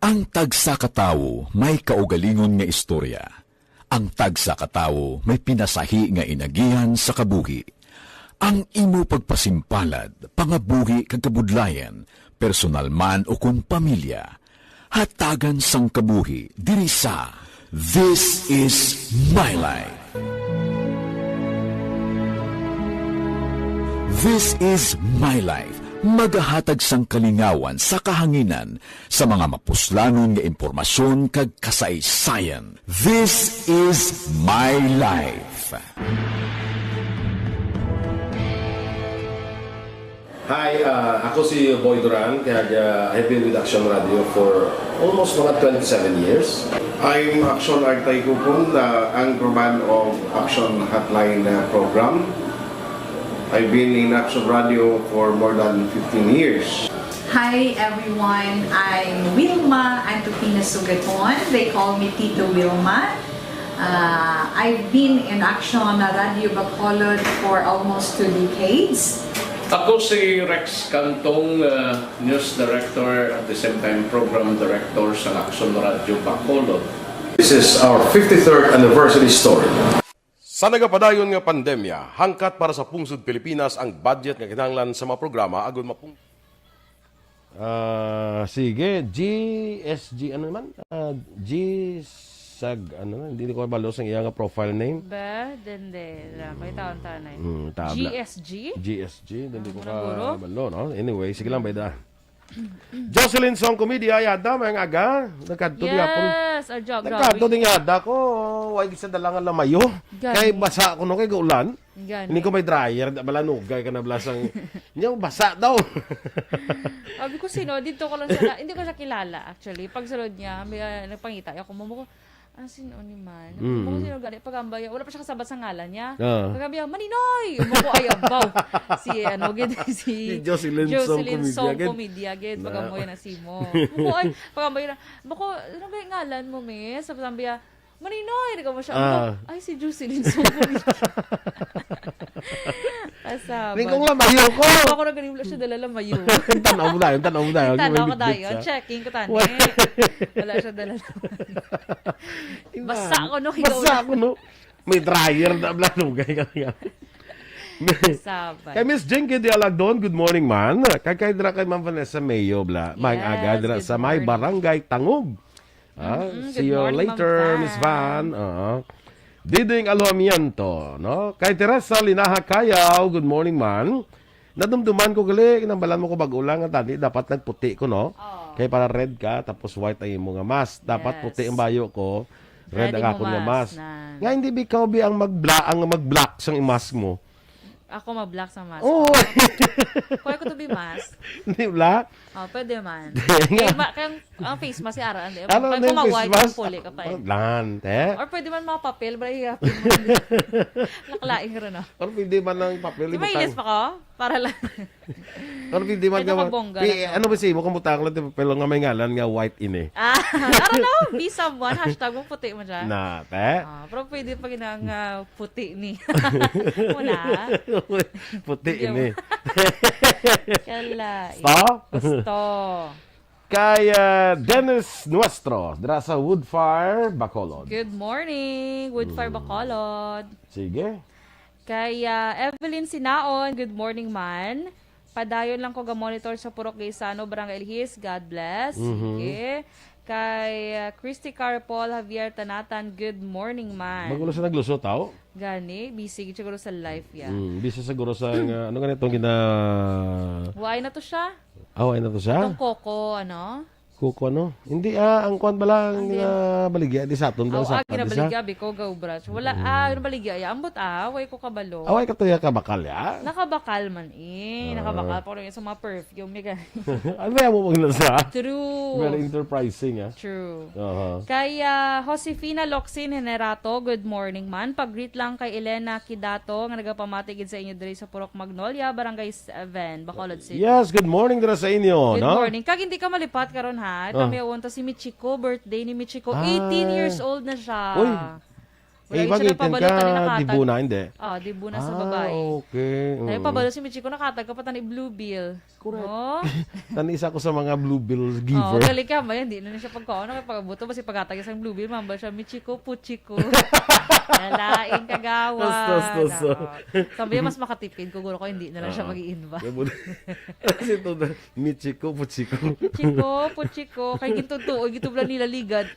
Ang tagsa ka tawo may kaugalingon nga istorya. Ang tagsa ka tawo may pinasahi nga inagihan sa kabuhi. Ang imo pagpasimpalad, pangabuhi kag kabudlayan, personal man o kon pamilya, hatagan sang kabuhi diri sa This Is My Life. This Is My Life, magahatag sang kalingawan sa kahanginan sa mga mapuslanon nga impormasyon kag kasaysayan. This Is My Life. Hi, ah, ako si Boy Duran, kag, ah, I've been with Action Radio for almost mga twenty-seven years. I'm Action Artay Kupon, the anchorman of Action Hotline, uh, program. I've been in Action Radio for more than fifteen years. Hi everyone, I'm Wilma Antupina Sugaton. They call me Tito Wilma. Uh, I've been in Action Radio Bacolod for almost two decades. Ako si Rex Cantong, uh, news director, at the same time program director sa Action Radio Bacolod. This is our fifty-third anniversary story. Sa nagapadayon nga pandemya, hangkat para sa pungsod Pilipinas ang budget nga kinahanglan sa mga programa agud mapung- Ah, sige, G S G, ano naman? Ah, G Sag, ano na, hindi ko kabalo sa iya nga profile name. Ba, dende, la, kay taon tanay. Mm, tabla. G S G? G S G, hindi ko Ah, wala, guro. kabalo, no? Anyway, sige lang, bayda. Jocelyn Song Comedy, ay, ada, may aga. Nagkadto di hapon. Yes, adya, Nagkadto grabe. Di nga ada ko. Way gid sa dalangan na mayo. Gani. Kay basa ko, no, kay gaulan. Gani. Hindi ko may dryer, da-, balanugay ka na blasang. Niya, basa daw. Sabi ko, "Sino?" Dito ko lang siya, na-, hindi ko siya kilala, actually. Pag sulod niya, may, ah, nagpangita ako, mamo ko, "Ah, sino ni man?" Mm. Mamo ko, "Sino gani?" Pag ambay, wala pa siya kasabat sa ngalan niya. Ah. Pag ambay, "Maninoy!" Mamo ko, "Ay, abaw." Si, ano, gid, si Si Jocelyn Song Jocelyn Commedia, Song gid. Commedia, gid. Pag Na. ambay na si mo. Mamo ko, ay, pag ambay na, mamo ko, "Ano ba yung ngalan mo, miss?" Tapos ambay, "Maninoy," di ka mo siya. Ah. Ay, si Jocelyn Song Commedia. Kasabay. Ning kung lamayo ko. Ako na ganun, wala siya dala lamayo. Tanaw mo tayo, tanaw mo tayo. Tanaw ko tayo. Checking ko, tani. Wala. Wala siya dala lamayo. Basa ko, no? Basa ko, no? May dryer na, bla, lugay ka nga. Kasabay. Kay Miss Jinky de Alagdon, good morning, man. Kay, kay dra kay Ma'am Vanessa Mayo, bla. Maayong Yes, aga dra good sa may morning. Barangay Tangog. Ah, Mm-mm. see Good you morning, Ma'am later, Miss Van. Van. Oo. Diding Alojamiento, no? Kay Teresa Linaha Cayaw, good morning, man. Nadumduman ko gali, kinambalan mo ko bag-o lang nga tani, dapat nagputi ko, no? Oo. Kay para red ka, tapos white ang imo nga mask. Dapat Yes. puti ang bayo ko, red Red ang imo akon nga mask, mask. nan. Nga hindi bikaw bi ang magbla-, ang mag-black sang mask mo. Ako ma-black sa mask. Oo. Kaya ko to be mask. Hindi black? Oh, pwede man. Hindi nga. Kaya ma-, kaya ang, ang face mask, si Ara, hindi. Ano Kaya na kung yung face ma-white, mask? Puli ka pa eh. Lan, te? Or pwede man mga papel, bra, ihapin mo. Laklaing rin, oh. Or pwede man ang papel, Di may ibutang. Yes pa ko? Para lang. Or pwede man Kaya ka ma-, nakabongga pi-, na to. ano ba siya mo? Kung butang lang, di ba, pero nga may ngalan nga white ini. Ah, I don't know. Be someone. Hashtag mo puti mo dyan. Na, te? Ah, pero pwede pa ginang, ah, puti ni. Muna. Puti Hindi ini. mo. Kala. Gusto? Gusto. Kay, ah, Dennis Nuestro, dira sa Woodfire, Bacolod. Good morning, Woodfire, Mm. Bacolod. Sige. Kay, ah, Evelyn Sinaon, good morning, man. Padayon lang ko ga-monitor sa Purok Gaisano, Barangay Ilhis. God bless. Mhm. Sige. Kay, ah, Christy Carpol Javier Tanatan, good morning, man. Magulo siya nagluso, tao? Gani, busy gid siguro sa life, ya. Mm, busy siguro sa nga, ano nga nitong gina- Why na to siya? Ah, why na to siya? Itong Coco, ano? Coco, ano? Hindi, ah, ang kwan bala, ang Ang ginabaligya, di sa aton bala Aw, sa ah, aton, di sa? ginabaligya, biko, gaw, brush. Wala, Mm. ah, ginabaligya, ya. Ambot, ah, way ko kabalo. Ah, way ka to, ya, kabakal, ya? Nakabakal man, eh. Ah. Nakabakal pa rin sa mga perfume, ya, gani. Ano ba yan mo pag nasa? True. Very enterprising, ah. True. Aha. Kay, ah, Josefina Locsin Henerato, good morning, man. Pag-greet lang kay Elena Kidato, nga nagapamati gid sa inyo diri sa Purok Magnolia, Barangay seven, Bacolod City. Yes, good morning dira sa inyo, Good no? morning. Kag hindi ka malipat karon, ha? Ah, Ah. Pamiyawon to si Michiko, birthday ni Michiko. Ah. Eighteen years old na siya. Uy. Wala Eh, yun siya bakit? Nagpabalo, Ka tani nakatag. Dibu na, hindi? Ah, dibu na sa Ah, babae. Okay. Tayo, mm, pabalo si Michiko, nakatag ka pa tani Bluebell. Correct. No? Tani isa ko sa mga Bluebell giver. Oh, gali ka ba? Hindi na, na siya pagkaon. Nakipag-abuto, basi pagkatag isang Bluebell, mambal siya, "Michiko, Puchiko." Nalain kagawa. Tos, tos, tos, tos. Nako. Sabi niya, mas makatipid ko, guro ko, hindi na lang siya Ah. Mag-iinba. Kasi ito na, Michiko, Puchiko. Michiko, Puchiko. Kay gintutuo, gitubla nila ligad.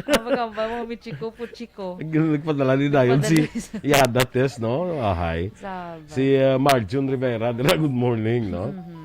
Ang mga, mga Michiko, Puchiko. Nagpadala ni Dayon si Nagpadala si Yada Tess, no? Ahay. Sabay. Si, uh, Marjun Rivera, dira, good morning, no? Mhm.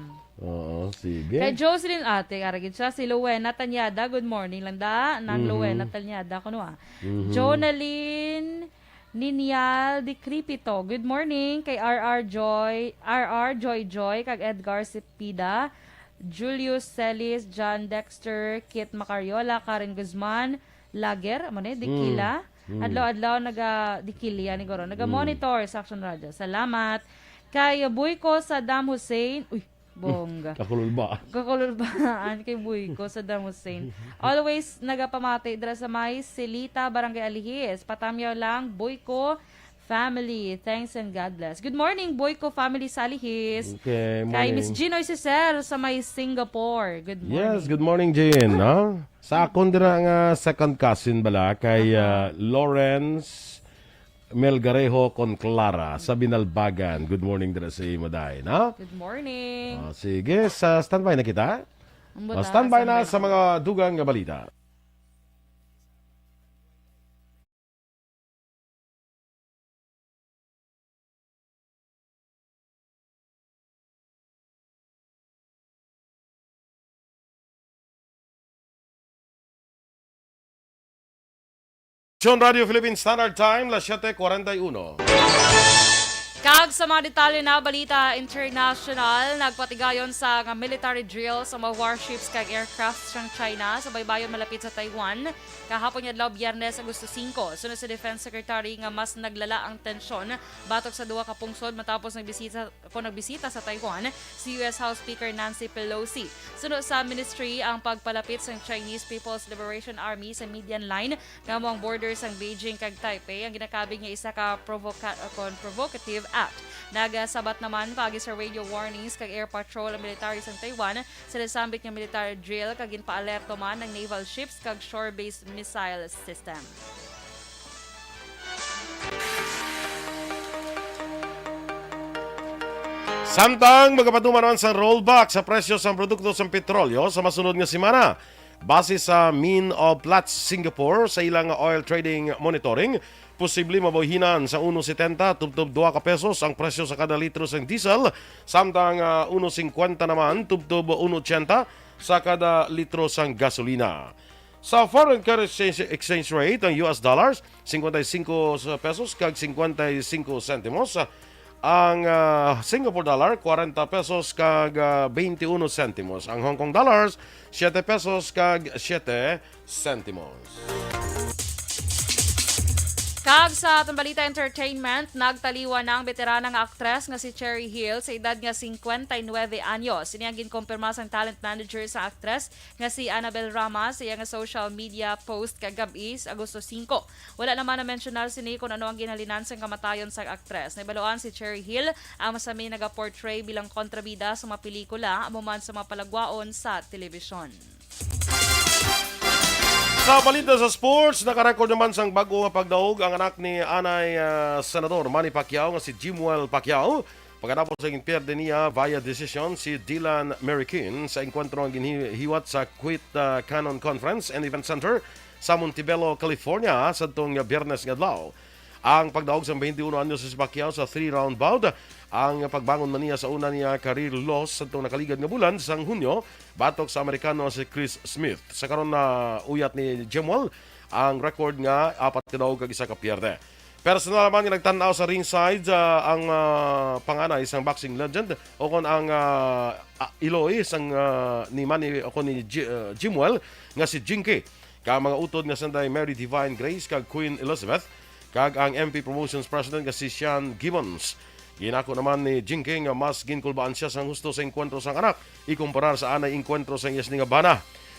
Oo, sige. Kay Jocelyn, ate, aragid siya, si Luwena Tanyada, good morning lang da. Nang Mhm. Luwena Tanyada, kuno, ah. Mhm. Jonalyn Ninial Dicripito, good morning. Kay R R Joy, R R Joy Joy, kag Edgar Cepeda, Julius Celis, John Dexter, Kit Macariola, Karen Guzman, Lager, amo ni, Dikila. Mm. Mm. Adlaw-adlaw naga-, Dikila ni Goro. Naga-monitor Mm. sa Action Radio. Salamat. Kay Boyko Saddam Hussein, uy, bongga. Kakululba. Kakululbaan kay Boyko Saddam Hussein. Always nagapamati dira sa may Silita, Barangay Alihis. Patamyaw lang, Boyko family. Thanks and God bless. Good morning, Boyko family sa Alihis. Okay, morning. Kay Miss Ginoy Cesar sa may Singapore. Good morning. Yes, good morning, Jane, ha? Sa akon dira nga second cousin bala kay, Aha. ah, Lawrence Melgarejo Conclara sa Binalbagan. Good morning dira sa imo, day, no? Good morning. Ah, sige, sa standby na kita. Ang Ah, buta, standby na standby sa na. mga dugang nga balita. John Radio Philippine Standard Time, las siete cuarenta y uno. Kag sa mga detalye na balita international, nagpatigayon sa nga military drill sa mga warships kag aircraft sang China sa baybayon malapit sa Taiwan kahapon nga adlaw, Biyernes, Agosto singko, sunod sa Defense Secretary nga mas naglala ang tensyon batok sa duha ka pungsod matapos nagbisita kon nagbisita sa Taiwan si U S House Speaker Nancy Pelosi. Suno sa ministry, ang pagpalapit sang Chinese People's Liberation Army sa median line nga amo ang border sang Beijing kag Taipei ang ginakabig nga isa ka provoca-, kon provocative act. Nagasabat naman paagi sa radio warnings kag air patrol ang military sang Taiwan sa nasambit nga military drill kag ginpaalerto man ang naval ships kag shore-based missile system. Samtang magapatuman naman sa rollback sa presyo sang produkto sang petrolyo sa masunod nga semana, base sa Min of Platts Singapore sa ilang oil trading monitoring, posible mabahinan sa uno setenta tubtob dua ka pesos ang presyo sa kada litro sang diesel, samtang, ah, uno singkwenta naman tubtob uno ochenta sa kada litro sang gasolina. Sa foreign currency exchange, exchange rate, ang U S dollars, cincuenta y cinco pesos kag cincuenta y cinco centimos. Ang, ah, Singapore dollar, kwarenta pesos kag, ah, twenty-uno centimos. Ang Hong Kong dollars, siete pesos kag siete centimos. Kag sa atong balita entertainment, nagtaliwan na ang beterana nga aktres nga si Cherry Hill sa edad nga cincuenta y nueve anyos. Ini ang ginkumpirma sang talent manager sa aktres nga si Annabel Rama sa iya nga social media post kagab-i sa Agosto singko. Wala naman na-mensyonar sini kon ano ang ginhalinan sang kamatayon sang aktres. Nahibaluan si Cherry Hill ang masami nagaportray bilang kontrabida sa mga pelikula, amo man sa mga palagwaon sa telebisyon. Sa balita sa sports, nakarecord naman sang bag-o nga pagdaog ang anak ni anay, ah, Senador Manny Pacquiao nga si Jimuel Pacquiao. Pagkatapos sa ginpierde niya via decision si Dylan Merikin sa engkwentro nga ginhiwat sa Quit, ah, Cannon Conference and Event Center sa Montebello, California, sadtong Biyernes nga adlaw. Ang pagdaog sang twenty-uno anyos si Pacquiao sa three-round bout, ang pagbangon man niya sa una niya career loss sadtong nakaligad nga bulan sang Hunyo batok sa Amerikano si Chris Smith. Sa karon, na uyat ni Jimwell ang record nga apat ka daog kag isa ka pierde. Personal naman nga nagtan-aw sa ringside, ah, ang, ah, panganay sang boxing legend o kon ang, ah, ah, iloy sang, ah, ni Manny o kon ni Ji-, ah, Jimwell nga si Jinky. Ka mga utod nga sanday Mary Divine Grace kag Queen Elizabeth, kag ang M P Promotions President nga si Sean Gibbons. Ginako naman ni Jinky nga mas ginkulbaan siya sang husto sa engkwentro sang anak ikumparar sa anay engkwentro sang iya sini nga bana.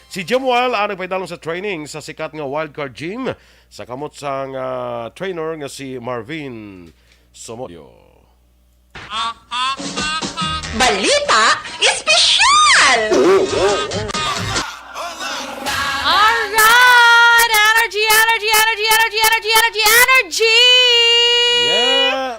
Si Jemuel ang nagpaidalom sa training sa sikat nga Wildcard Gym sa kamot sang, ah, trainer nga si Marvin Somolyo. Balita Espesyal! Alright! Energy, energy, energy, energy, energy, energy, energy! Yeah!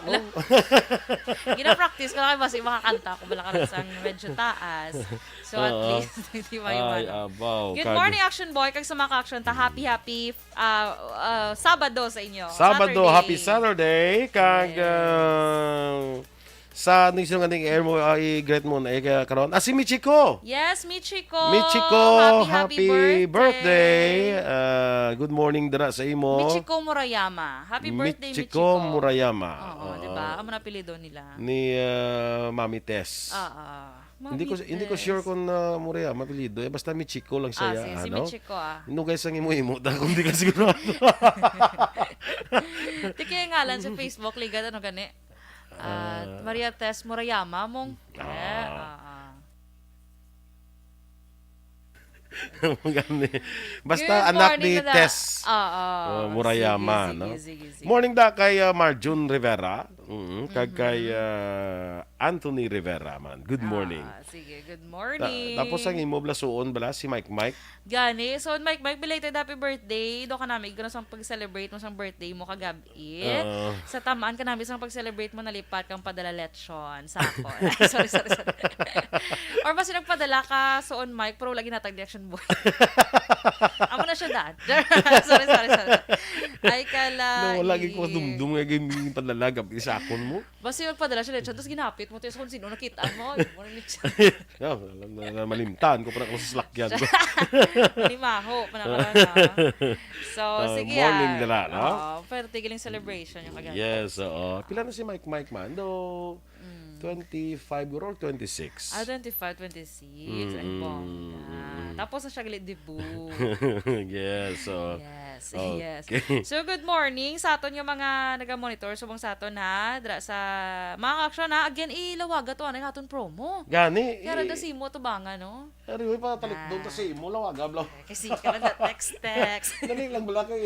Gina-practice ko lang kasi makakanta ko bala karon sang medyo taas. So at Oo. Least, hindi may Ay, ano. Abaw. Good Kag- morning, Action Boy, kag sa mga ka-action ta. Happy, happy, ah, ah, Sabado sa inyo. Sabado, Saturday. Happy Saturday. Kag, Yes. ah, sa ano yung nga ning air mo, ah, i-greet mo na, eh, karon? Ah, si Michiko. Yes, Michiko. Michiko, Happy, happy, birthday. Ah, good morning dira sa imo. Michiko Murayama. Happy birthday, Michiko Michiko. Murayama. Oo, Oo. di ba? Amo na apelyido nila. Ni, ah, Mami Tess. Ah, ah. Hindi ko Mami hindi ko Tess. Sure kung, ah, Murayama apelyido. Eh, basta Michiko lang siya. Ah, sige, si Ano? Michiko ah. Nugay sang imo-imo ta kung di ka sigurado. Di kaya ngalan sa Facebook, ligat ano gani? Ah, Maria Tess Murayama mong. Ah. Eh, ah, ah. Gani. Basta Good anak morning, ni Dada. Tess. Oo. Oh, Murayama, Sige, no? Sige, sige, sige. Morning da kay, ah, Marjun Rivera. Mm, kag kay, ah, Anthony Rivera man. Good morning. Ah, sige, good Ta- morning. Tapos ang imo blasuon bala si Mike Mike. Gani, so Mike Mike, belated happy birthday. Do ka namin, igano sang pag-celebrate mo sang birthday mo kagabi. Oo. Sa tamaan ka namin sang pag-celebrate mo, nalipat kang padala lechon sa ako. Ay, sorry, sorry, sorry. Or basi nagpadala ka, suon Mike, pero wala ginatag ni Action Boy. Amo na siya, dad. Sorry, sorry, sorry. Ay, kala. No, lagi ko dumdum nga gini padala gab isa akon mo. Basi magpadala siya lechon, tapos ginapit mo, tapos kung sino nakita mo, mo na lechon. No, alam na, na malimtan ko para ko sa slakyan ko. Limaho, panakarana. So, Ah, sige morning ah. dala, no? Oo, pero tigiling celebration yung kaganda. Yes, oo. Pila na si Mike Mike man? Do twenty-five guro or twenty-six? Ah, twenty-five, twenty-six. Ay, Mm, bongga. mm, mm. Tapos na siya gali debut. Yes, oo. Yes, Okay. yes. So, good morning sa aton nga mga naga-monitor. Subong sa aton, ha? Dra sa mga ka-action, ha? Again, ilawaga to, ano yung aton promo. Gani. Kaya eh, da si mo, tubangan, no? Ari, uy, patalik doon ta sa imo, lawaga, bro. Kasi ka lang na text-text. Dali lang bala kay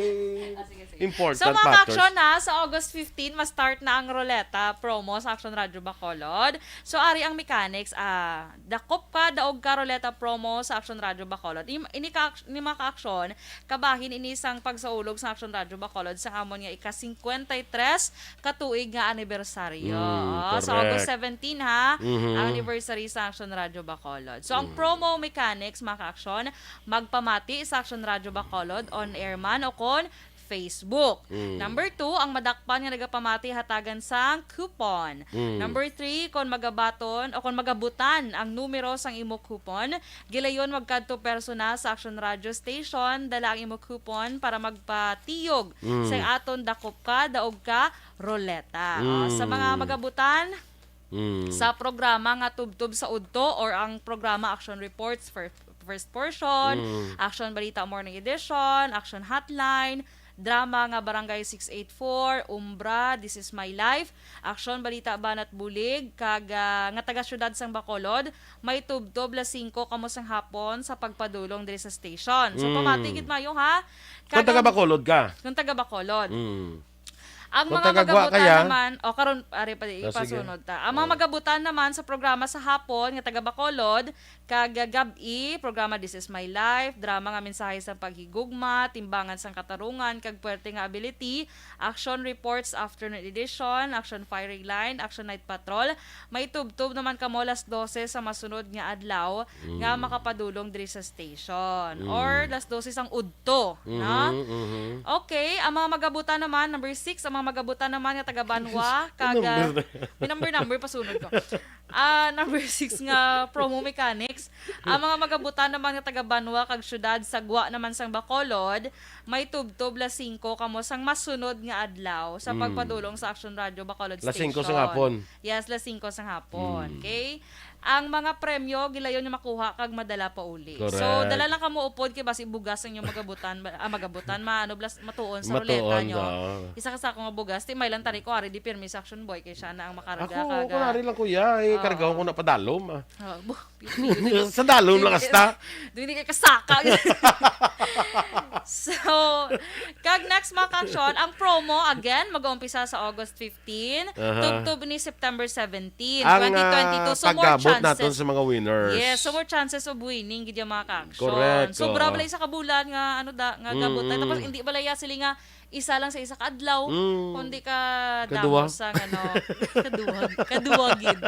Ah, sige, sige. Important So, mga matters. ka-action, ha, sa August fifteen, ma-start na ang Roleta promo sa Action Radio Bacolod. So, ari ang mechanics, ah, dakop ka, daog ka, Roleta promo sa Action Radio Bacolod. Im- Ini ka, ni mga ka-action, kabahin ini sang pagsaulog sa Action Radio Bacolod sa amon nga ika-cincuenta y tres ka tuig nga anibersaryo. Mm, Oo, sa correct. August seventeen, ha, Mhm. ang anniversary sa Action Radio Bacolod. So, ang promo mechanics, mga ka-action, magpamati sa Action Radio Bacolod, on air man o kon Facebook. Mm. Number two, ang madakpan nga nagapamati hatagan sang coupon. Mm. Number three, kon magabaton o kon magabutan ang numero sang imo coupon, gilayon magkadto persona sa Action Radio Station, dala ang imo coupon para magpatiyog Mm. sa aton dakop ka, daog ka, roleta. O, Mm. sa mga magabutan, Mm. sa programa nga tubtob sa udto or ang programa Action Reports for first portion, Mm. Action Balita Morning Edition, Action Hotline, drama nga Barangay six eight four, Umbra, This Is My Life, Action Balita Banat Bulig, kag, ah, nga taga Siyudad sang Bacolod, may tubtob las singko kamo sang hapon sa pagpadulong diri sa station. So, Mm. pamati gid mayo, ha? Kung taga Kag- Bacolod ka. Kung taga Bacolod. Mm. Ang Kung mga taga Guwa magabutan kaya? naman, o karon, ari pa, Ah, sige. ipasunod ta. Ang mga magabutan naman sa programa sa hapon nga taga Bacolod, kag gab-i, programa This Is My Life, drama nga mensahe sa paghigugma, timbangan sang katarungan, kag puwerte nga ability, action reports, afternoon edition, action firing line, action night patrol. May tubtob naman kamo las dose sa masunod nga adlaw nga Mm. makapadulong diri sa station. Mm. Or las dose sang udto, no? Mhm, mhm. Okay, ang mga magabutan naman, number six, ang mga magabutan naman nga taga Banwa, kag Number ah, na. May number-number, pasunod ko. Ah, number six nga promo mechanics. Ang mga magabutan naman nga taga Banwa kag syudad sa Guwa naman sang Bacolod, may tubtob las singko kamo sang masunod nga adlaw sa Mm. pagpadulong sa Action Radio Bacolod Las Station. singko sa hapon. Yes, las singko sa hapon. Mm. Okay? Ang mga premyo, gilayon nga makuha kag madala pa uli. So, Correct. dala lang kamo upod kay basi bugas ang inyong magabutan, ma-, ah, magabutan, ma-, ano, blas-, matuon sa ruleta Matuon, nyo. oo. Isa ka sako nga bugas, ti may lang tari ko, ari di pirmi sa Action Boy, kay siya na ang makarga Ako, kag, ah, kunwari lang, kuya, eh, oo. kargahon ko na padalom, ah. Oh, bu-, Sa dalom lang Sige. hasta. Doon di kay kasaka. So, kag next, mga ka-action, ang promo, again, mag-uumpisa sa August fifteen, Aha. tubtob ni September seventeen, Ang, twenty twenty-two. ah, So, more pag-abot chances. naton sa mga winners. Yes, so more chances of winning, gid yung mga ka-action. Correct, So, oo. bala isa ka bulan nga, ano da, nga gabot tayo. Tapos, Mm. hindi bala ya sila nga isa lang sa isa ka adlaw, Mm. kundi ka Kaduwa. damo sa, ano, kaduwa, kaduwa gid.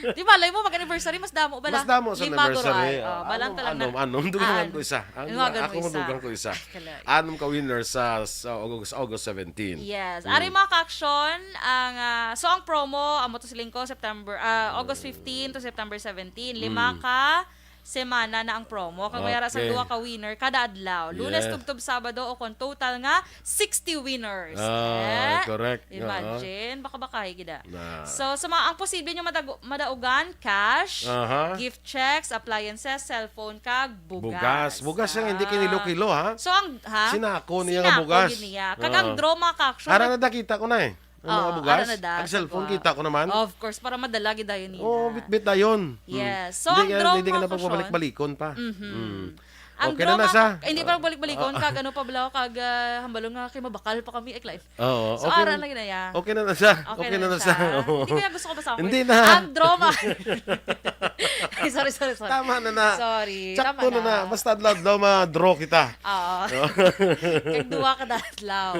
Di malay mo, mag-anniversary, mas damo bala. Mas damo sa Lima guro anniversary, ay. oh. Oh, balang Anom, talaga. anom, anom. Dugangan Ah, ko isa. Ang, dugangan ako ko isa. dugang ko isa. Ay, kalay. Anom ka winner sa, sa August, August seventeen. Yes. Mm. Ari, mga ka-action, ang, ah, so ang promo, amo to siling ko, September, ah, August fifteen to September seventeen. Lima Mm. ka semana na ang promo. Kag may ara sa Okay. duha ka winner kada adlaw. Lunes Yes. tubtob Sabado o kon total nga sixty winners. Ah, Eh? correct. Imagine, baka-bakahi gid, ah. Na. So, sa mga, ang posible nyo madago-, madaugan, cash, Aha. gift checks, appliances, cellphone, kag bugas. Bugas. Bugas ang hindi Ah. kinilo-kilo, ha? So, ang, ha? Sinako niya nga Sinako bugas. gid niya. Kag ang Oo. draw, mga ka-action, Ara nag- na, nakita ko na eh. Ang mga Oo, bugas. ara na da, Ang sa cellphone, kuha. kita ko naman. Of course, para madala gid dayon nila. Oo, bitbit dayon. Mm. Yes. So, Hindi ang ka, draw, hindi ka mga na ka-action, pagbalik-balikon pa. Mhm. Mm. Ang Okay draw, na na mga siya. ka-, hindi pa balik-balikon, Ah. kag ano pa bala, kag, ah, hambalon nga kay mabakal pa kami, eh, Clive. Oo, So, okay. ara lagi na ya. Okay na na siya. Okay Okay na na na na siya. siya. Oo. Hindi kaya gusto ko basahin. Hindi na. Ang draw, ma-, Ay, sorry, sorry, sorry. Tama na na. Sorry, Sakto tama na na. na. Basta adlaw-adlaw ma-draw kita. Oo. Oo. Kag duwa ka adlaw.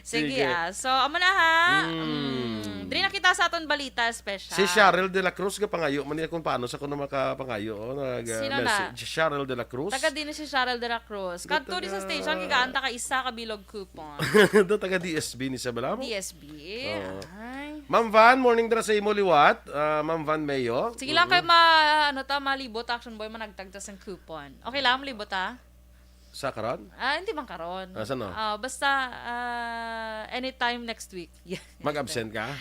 Sige, Sige. ah. So, amo na ha. Mm. Mm. Diri na kita sa aton balita special. Si Cheryl de la Cruz, gapangayo man niya kung paano sa kuno makapangayo, oh, nag, uh, Sino na? message. Si Cheryl de la Cruz. Taga din si Cheryl de la Cruz. Kadto di sa Taga station, gigaan ta ka isa ka bilog coupon. Do taga D S B ni sa bala mo? D S B. Oo. Ay. Ma'am Van, morning dira sa imo liwat. Ah, Ma'am Van Mayo. Sige lang Mm-mm. kay ma-, ano ta, malibot, Action Boy, managtag ta sang coupon. Okay lang, malibot ta? Sa karon? Ah, hindi man karon. Ah, saan, no? Ah, basta, ah, anytime next week. Yeah. Mag-absent ka?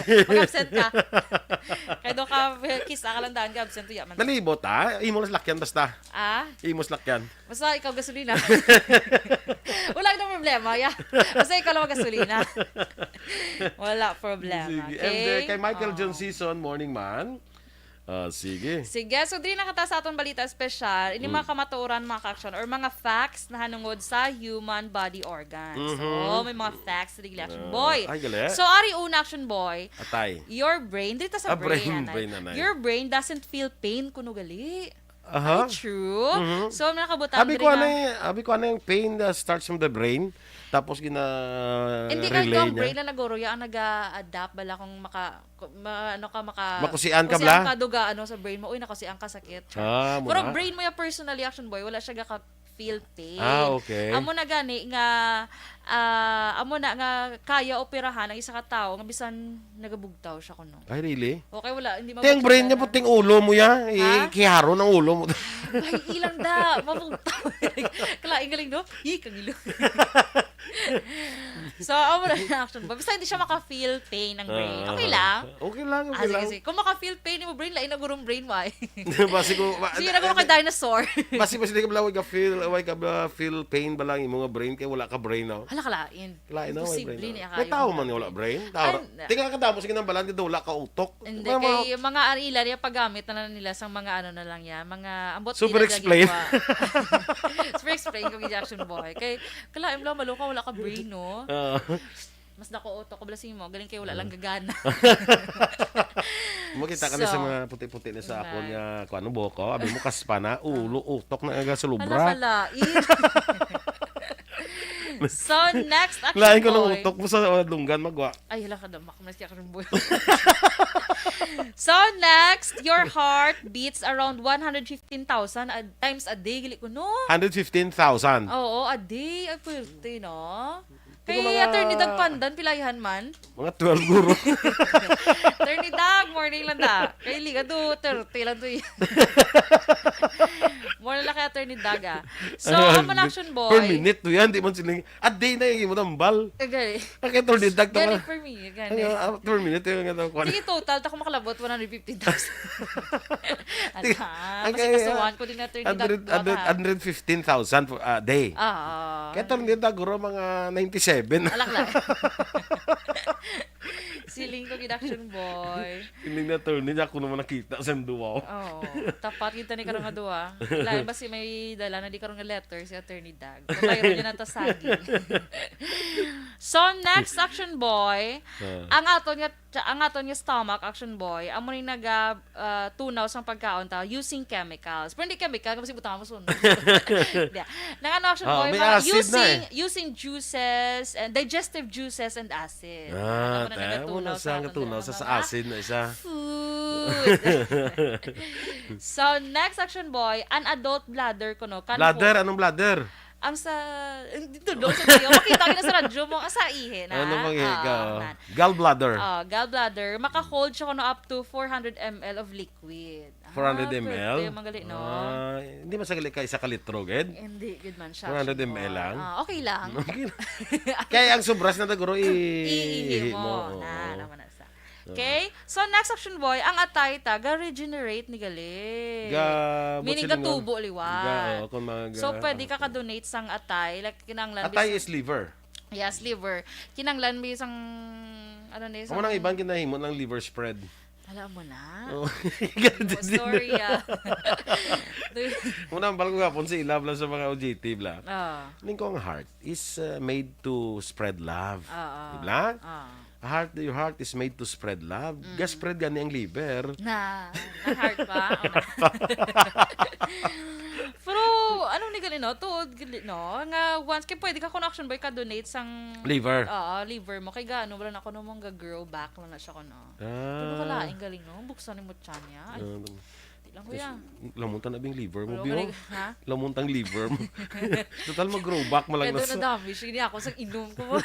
Mag-absent ka. Kaya doon ka, kiss ka lang daan ka, absent, tuya man. Nalibot, ah? Imo lang lakyan basta. Ah? Imo lang lakyan. Basta ikaw gasolina. Wala na problema, yeah. Basta ikaw lang gasolina. Wala problema, Sige. And, uh, okay? kay Michael Oh. John Season, morning man. Ah, sige. Sige, so diri na kita sa atong balita espesyal. Ini Mm. mga kamatuoran, mga ka-action, or mga facts na hanungod sa human body organs. Mhm. So, may mga facts sa Digli Action Ah, Boy. ay, gali. So, ari una, Action Boy, Atay. your brain, dito sa Ah, brain, brain, anay. brain, anay. Your brain doesn't feel pain, kuno gali. Aha. Ay, true. Mhm. So, may nakabutang Abi diri ko, nga ano yung, abi ko, ano yung pain that starts from the brain, tapos gina-, Hindi, relay kahit ang niya. brain lang naguro, ya ang nag-a-adapt, bala kung maka-, Kung ma-, ano ka, maka-, Makusian ka, kusian bla? ka, duga, ano, sa brain mo, "Uy, nakusian ka, sakit." Ah, Pero muna. brain mo yung personally, Action Boy, wala siya gaka-feel pain. Ah, okay. Amo na gani nga, ah, amo na nga kaya operahan ang isa ka tawo nga bisan nagabugtaw siya kuno. Ay, really? Okay, wala, hindi Te, ang mabugtaw brain niya talaga. puting ulo mo ya. Ha? Ikiharo ng ulo mo. Ay, ilang da, mabugtaw. Kalaing galing, no? Ih, kangilo. So, amo na yung action ba? Basta hindi siya maka-feel pain ng brain. Ah, Okay lang? okay lang, Ah, okay sige, lang. sige. Kung maka-feel pain yung brain, lain na gurong brain mo ay. Basi ko, ma-, Sige na gurong kay dinosaur. Basi, basi di ka pala, way ka feel, way ka ba feel pain ba lang yung mga brain kay wala ka brain, no? Hala, kalain. Kalain na, way Imposible brain, niya no? May kayo tao nga man nga wala brain. brain. Tao Ay, ra-, na- Tingnan ka damo, sige nang balan, di daw wala ka utok. Hindi, May mga kay yung mga arila niya, paggamit na lang nila sa mga ano na lang yan, mga ambot Super nila explain. gagawa. Super explain ko, gid Action Boy. Kay, kalain lang, malo ka, wala ka brain, no? Oo. Mas dako utok ko, blessing mo. Galing kayo, wala lang gagana. Makita ka na sa So, mga puti-puti na sa akon right. nga, kung ano, buhok ko. Abi mo, kaspa na, ulo, utok na aga sa lubra. Hala, kalain. So, next, Action Lain ko ng Boy. utok mo sa, uh, lunggan, magwa. Ay, hala ka, damak. Mas kaya ka rin, boy. So, next, your heart beats around one hundred fifteen thousand a, times a day. Gili ko, no? Hundred fifteen thousand. Oo, a day. Ay, pwerte, no? Kay Siguro mga Attorney Dag Pandan, pilayahan man. Mga twelve guro. Attorney Dag, Morning lang ta. Kay liga do, thirty lang to yan. More lang kay Attorney Daga. So, Ano, amo na, action boy. Per minute to yan, di man sila, a day na yung imo tambal. Agay. Ang kay Attorney Dag, Gani tama. Per minute, gani. Ang, ah, per minute yung ano, kwan. Sige, total, ta ko makalabot, one hundred fifty thousand. Ala, Ang kasi kaya, kasuhan ko din Attorney Dag, hundred, hundred, ha? Hundred fifteen thousand for a day. Ah, ah. Kaya Attorney Dag, guro, mga ninety-seven. Alak lang. Siling ko gid, action boy. Siling na attorney niya, ako naman nakita sa duwa. Oo. Tapat kita ni karong nga duwa. Lain ba si may dala na di karong nga letter si Attorney Dag? Kabayo niya na ta saging. So, next, action boy, Ah. ang aton nga, ang aton nga stomach, action boy, amo ni naga, ah, tunaw sang pagkaon ta using chemicals. Pero hindi chemical, kasi butangan mo sunod. Hindi. Nang ano, action Ah, boy, may mga acid na using, eh. using juices and digestive juices and acid. Ah, Ano man ang tayo, nagatunaw wala sa sa aton katunaw sa, sa mga acid na isa. Food. So, next, action boy, an adult bladder kuno can Bladder? hold Anong bladder? Ang sa, eh, dito doon sa video. Makita ko na sa radyo mo. Ang sa ihe na. Ano bang ihe ka, Ah, oh? na. Gallbladder. Ah, gallbladder. Maka-hold siya kuno up to four hundred M L of liquid. Four hundred M L? Ah, pwede, magali, no? Ah, hindi man sa gali ka isa ka litro, gid? Hindi, gid man siya. Four hundred M L lang? Ah, okay lang. Okay lang. Kaya ang sobras na taguro, i-, Iihi ihi mo. mo. Oo. Na, naman na sa. Oo. Okay? So, next, action boy, ang atay ta, ga-regenerate ni gali. Ga-, Meaning, what's the name? gatubo liwat. Ga-, oh, kung mga So, ga-, pwede ka ka-donate sang atay, like, kinahanglan Atay dis- is liver. Yes, liver. Kinahanglan may isang, ano na, Amo isang nang iban kinahimo ng liver spread. Alam mo na. Oh. Mo, sorry, ah. Muna ang balko gapon sa ilab lang sa mga O J T, bla. Ah. Ning ko ang heart is, uh, made to spread love. Ah, ah. Di bla? Ah. A heart, your heart is made to spread love. Mm. Ga-spread gani ang liver. Na, ang heart pa. Ang Pero, ano ni gali, no? Tuod gali, no? Nga once, kay pwede ka, kung action boy, ka-donate sang Liver. Oo, liver mo. Kay gaano, wala na ko namang ga-grow back lang na siya ko, no? Ah. Pero kalaing galing, no? Buksan ni mo tiyan niya. Ay, Ah, di lang, kuya. Lamuntan na bing liver mo, Wala Biro. ka rin, ha? Lamuntang liver mo. Total mag-grow back mo lang Kaya na doon sa na dami. Sige, ako sa inom ko.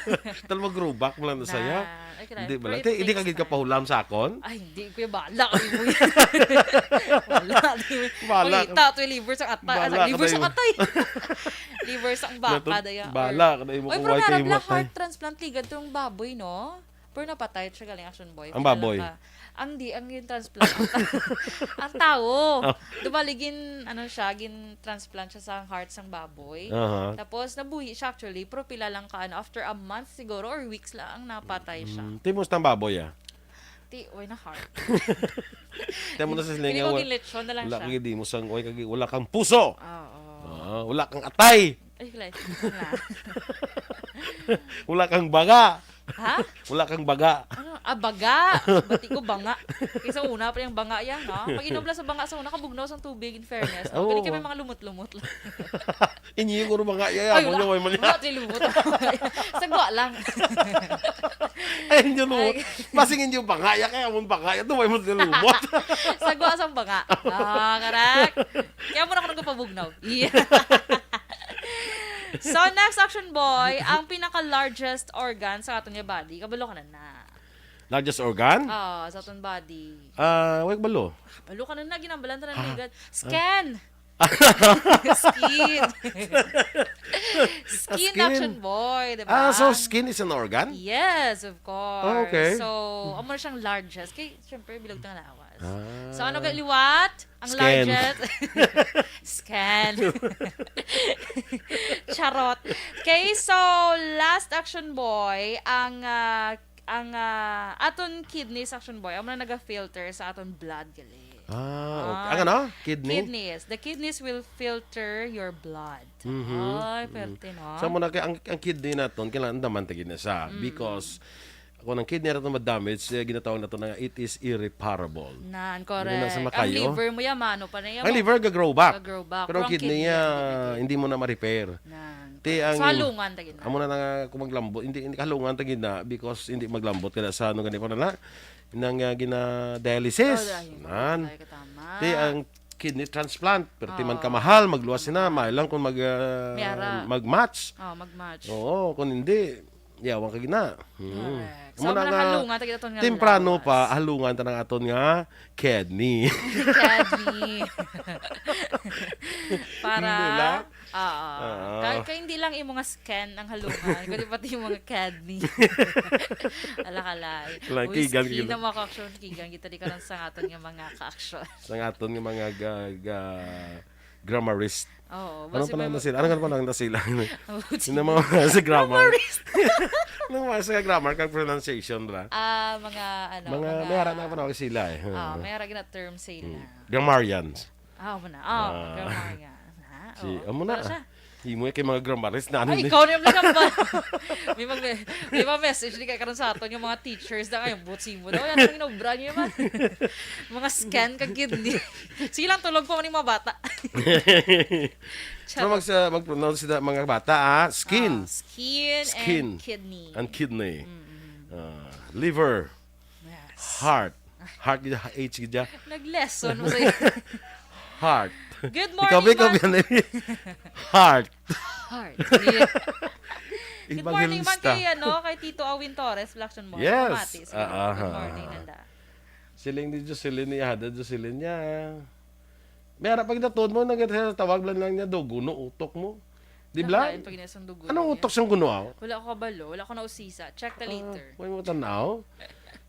Total mag-grow back mo lang na saya. Na, ay, kailangan Hindi ba lang? pray Te, hindi ka gid patience ka pa. pahulam sa akon? Ay, hindi, kuya, bala kami mo yan. Bala, di mo. Bala Uy, ka. ta, to, liver sa atay. Bala Ay, ka liver na sa yung atay. Liver sa ang baka, Nato-, daya. bala ka na yung Oy, mga pero white nara kayo bla matay. heart transplant, ligad tong baboy, no? Pero napatay siya galing action boy. Ang Kilala baboy? ka. Ang di, ang yung transplant. Ang tao. Oh. Di ba, gin, ano siya, gin transplant siya sa heart sang baboy. Aha. Tapos, nabuhi siya actually, pero pila lang ka, ano, after a month siguro or weeks lang, napatay siya. Mm, timos ng baboy, ah. Ti, oy, na heart. Tiyan mo na sa Hindi silingan, ko wal-, ginlechon na lang wala siya. kang idimos ang, oy, kag-, wala kang puso. Oo. Ah, wala kang atay. Ay, wala. Wala kang baga. Ha? Wala kang baga. Ano? Ah, baga. Bati ko banga. Kaysa una pa yung banga yan, no? Pag inom lang sa banga sa una, kabugnaw sa tubig, in fairness. No? Oo. Galing kami mga lumot-lumot lang. Inyo yung mga iya, Ay, amo wala. nyo, way man Wala, niya. Di lumot. Sagwa lang. Ay, inyo lumot. Ay. Basing inyo bangaya, kaya amon bangaya, ito, way mo lumot. Sagwa sang banga. Ah, correct. Kaya mo na ako nagpapabugnaw. Yeah. So, next action boy, ang pinaka-largest organ sa aton nga body. Kabalo ka na na. Largest organ? Oo, sa aton body. Ah, way balo. Balo ka na na, ginambalan ta na Ah. ligad. Ah. Skin! Skin. Skin Skin. action boy, di ba? Ah, so skin is an organ? Yes, of course. Oh, okay. So, amo na siyang largest. Kay, syempre, bilog tang lawas. Ah. So, ano ka liwat? Ang Skin. largest. Skin. Charot. Okay, so, last action boy, ang, ah, ang, ah, aton kidneys, action boy, amo na naga-filter sa aton blood, gali. Ah, okay. Ah, Ang ano? Kidney? Kidneys. The kidneys will filter your blood. Mhm. Ay, Mm. perte, no? Sa muna kay ang, ang kidney naton kailangan daman ta gid na siya Mm. because kung ang kidney naton ma-damage, eh, ginatawag naton na it is irreparable. Nan, Hindi na correct. sa Ang makayo. liver mo yan, mano pa na yan, Ang mo- liver ga-grow back. Ga-grow back. Pero Pero ang ang kidney, kidney, ah, hindi hindi mo na ma-repair. Nan, Ti, correct. ang So, halungan ta gid na. Amo na nga kung maglambot, hindi, hindi kahalungan ta gid na because hindi maglambot ka na sa ano gani pa na na. Nang, ah, gina-dialysis. Oh, dahil Nan. patay ka, tama. Ti, ang kidney transplant, pero ti man Oo. kamahal, magluwas na, mahal lang kung mag, ah, May ara. mag-match. Oh, mag-match. Oo, kung hindi, Yawan ka gina. Hmm. Correct. Amo So, na mga nga, halungan, tagi aton nga temprano lawas. pa, halungan ta ng aton nga kidney. Kidney. Para, Hindi lang. oo. Oo. Kay, kay hindi lang imo nga skin ang halungan, kundi pati yung mga kidney. Ala ka, lay. Kailangan Uy, kigan skin kita. na mga ka-action, kigan kita di karon sa aton nga mga ka-action. Sa aton nga mga ga-, ga-, grammarist. Oo, Anong basi panahon may na sila? Anong panahon na sila? Oh, Hindi sige. naman sa grammar. Grammarist. Anong mga sa grammar kag pronunciation, bra? Ah, mga, ano, Mga, mga may harap na panahon sila eh. Ah, may harap na term sila. Hmm. Grammarians. Ah, mo na. Oh, Ah. Grammarian. Ha? Si, Oo. amo na. Wala siya. Imo kay mga grammarist na ano Ay, ni? ikaw na yung nagamba. May mag may mga message di kay karon sa aton yung mga teachers na ngayon, butsi mo daw. Yan ang inobra niyo man. Mga skin ka kidney. Sige lang, tulog pa man yung mga bata. So, Charot. mag, mag-pronounce sila mga bata, ah. Skin. Ah, skin Skin. and kidney. And kidney. Mm-mm. Ah, liver. Yes. Heart. Heart gid, H gid ya. Nag-lesson mo sa Heart. Good Ikaw, morning, ikaw, man. yan, eh. Heart. Heart. Yeah. Good morning man Evangelista. kay, ano, kay Tito Awin Torres, Blackson mo. Yes. Pamati, sige. Ah, ah, Good ah, morning, ah. nanda. Siling ni Jocelyn, ni Ada Jocelyn niya. May harap pag natod mo, nagtawag lang, lang niya, do, guno, utok mo. Di Wala bla? kain pag inasang dugo Anong niya. utok siyang guno, aw? Wala ko kabalo. Wala ko nausisa. Check the Ah, later. Wala mo tanaw?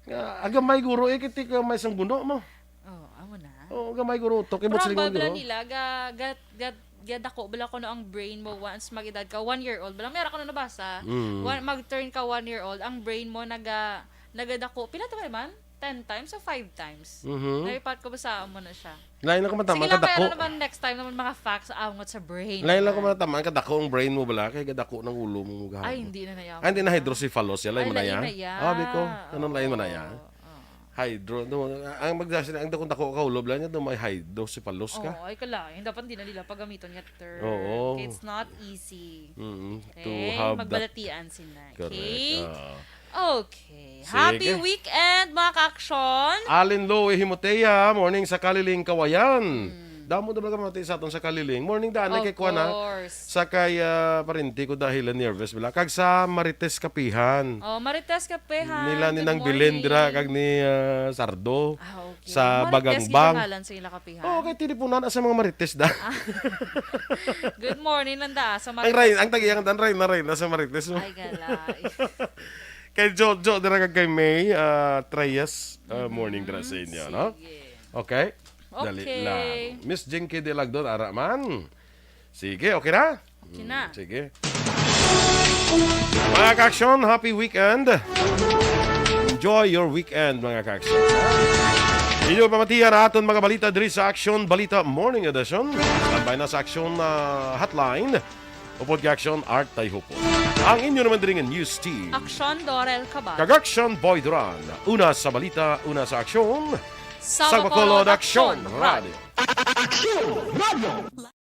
Nga, agamay guro, eh, kiti ka may isang guno mo. Oh, amo na. Oh, agamay guro, utok, eh, Pero ang butsling mo babla guro. nila, ga, ga, ga, gadako bala ko no ang brain mo once mag-edad ka, one year old. Bala, meron ko na nabasa. Mm. One, mag-turn ka one year old, ang brain mo naga, nagadako. Pila to man? Ten times o five times? Mhm. Naipat ko ba sa amo na siya? Lain lang ko matamaan Sige lang, kadako. Pero naman next time naman mga facts angot sa brain. Lain lang ko matamaan kadako ang brain mo bala, kay kadako ng ulo mo gahapon. Ay, hindi na nayapon. Ay, hindi na hydrocephalus, yan, lain Ay, mo na lain yan. na yan. Ah, biko, anong lain mo na yan? Oo, oo. Hydro, no, ang magdasi ang dakong dako ka ulo bala niya, do may hydrocephalus ka. Oo, ay kalain. Dapat hindi na nila pagamiton nga term. Oo. Okay, it's not easy. Mm-mm. To Okay, have that magbalatian sila. Correct. Okay? Ah. Okay. Sige. Happy weekend, mga ka-aksyon! Alin Lo Himotea, morning sa Kaliling, Kawayan. Hmm. Damo na ba ka mamati sa aton sa Kaliling? Morning, daan, Of kay kuwan, ha? course. Sa kay, ah, parente ko dahil nervous, bala. Kag sa Marites Kapihan. Oh, Marites Kapihan. Nila ni Good Nang Belen morning. dira, kag ni, ah, Sardo. Ah, okay. Sa Marites, Bagangbang. ginangalan sa ila kapihan? Oo, kay tinipunan sa mga Marites da. Ah. Good morning, nanda, sa Ang Marites. Rain, ang tag-iya nga dan, Rain na Rain na sa Marites, no? Ay, gala. Kay Jojo, dira kag kay May, ah, Treyes, ah, morning dira sa inyo, no? Sige. Okay? Dali Okay. lang. Miss Jinky Dilagdon, ara man. Sige, okay na? Okay na. Mm, sige. Mga ka-aksyon, happy weekend. Enjoy your weekend, mga ka-aksyon. Inyo pamatian ang aton mga balita diri sa Aksyon Balita Morning Edition. Standby na sa Aksyon, ah, Hotline. Upod kay Aksyon Art Tayhupo. Ang inyo naman diri nga news team. Aksyon Dorel Cabal. Kag Aksyon Boy Duran. Una sa balita, una sa aksyon. Sa Sa Bacolod, Bacolod, Aksyon Aksyon Radio. Radio. Aksyon Radio.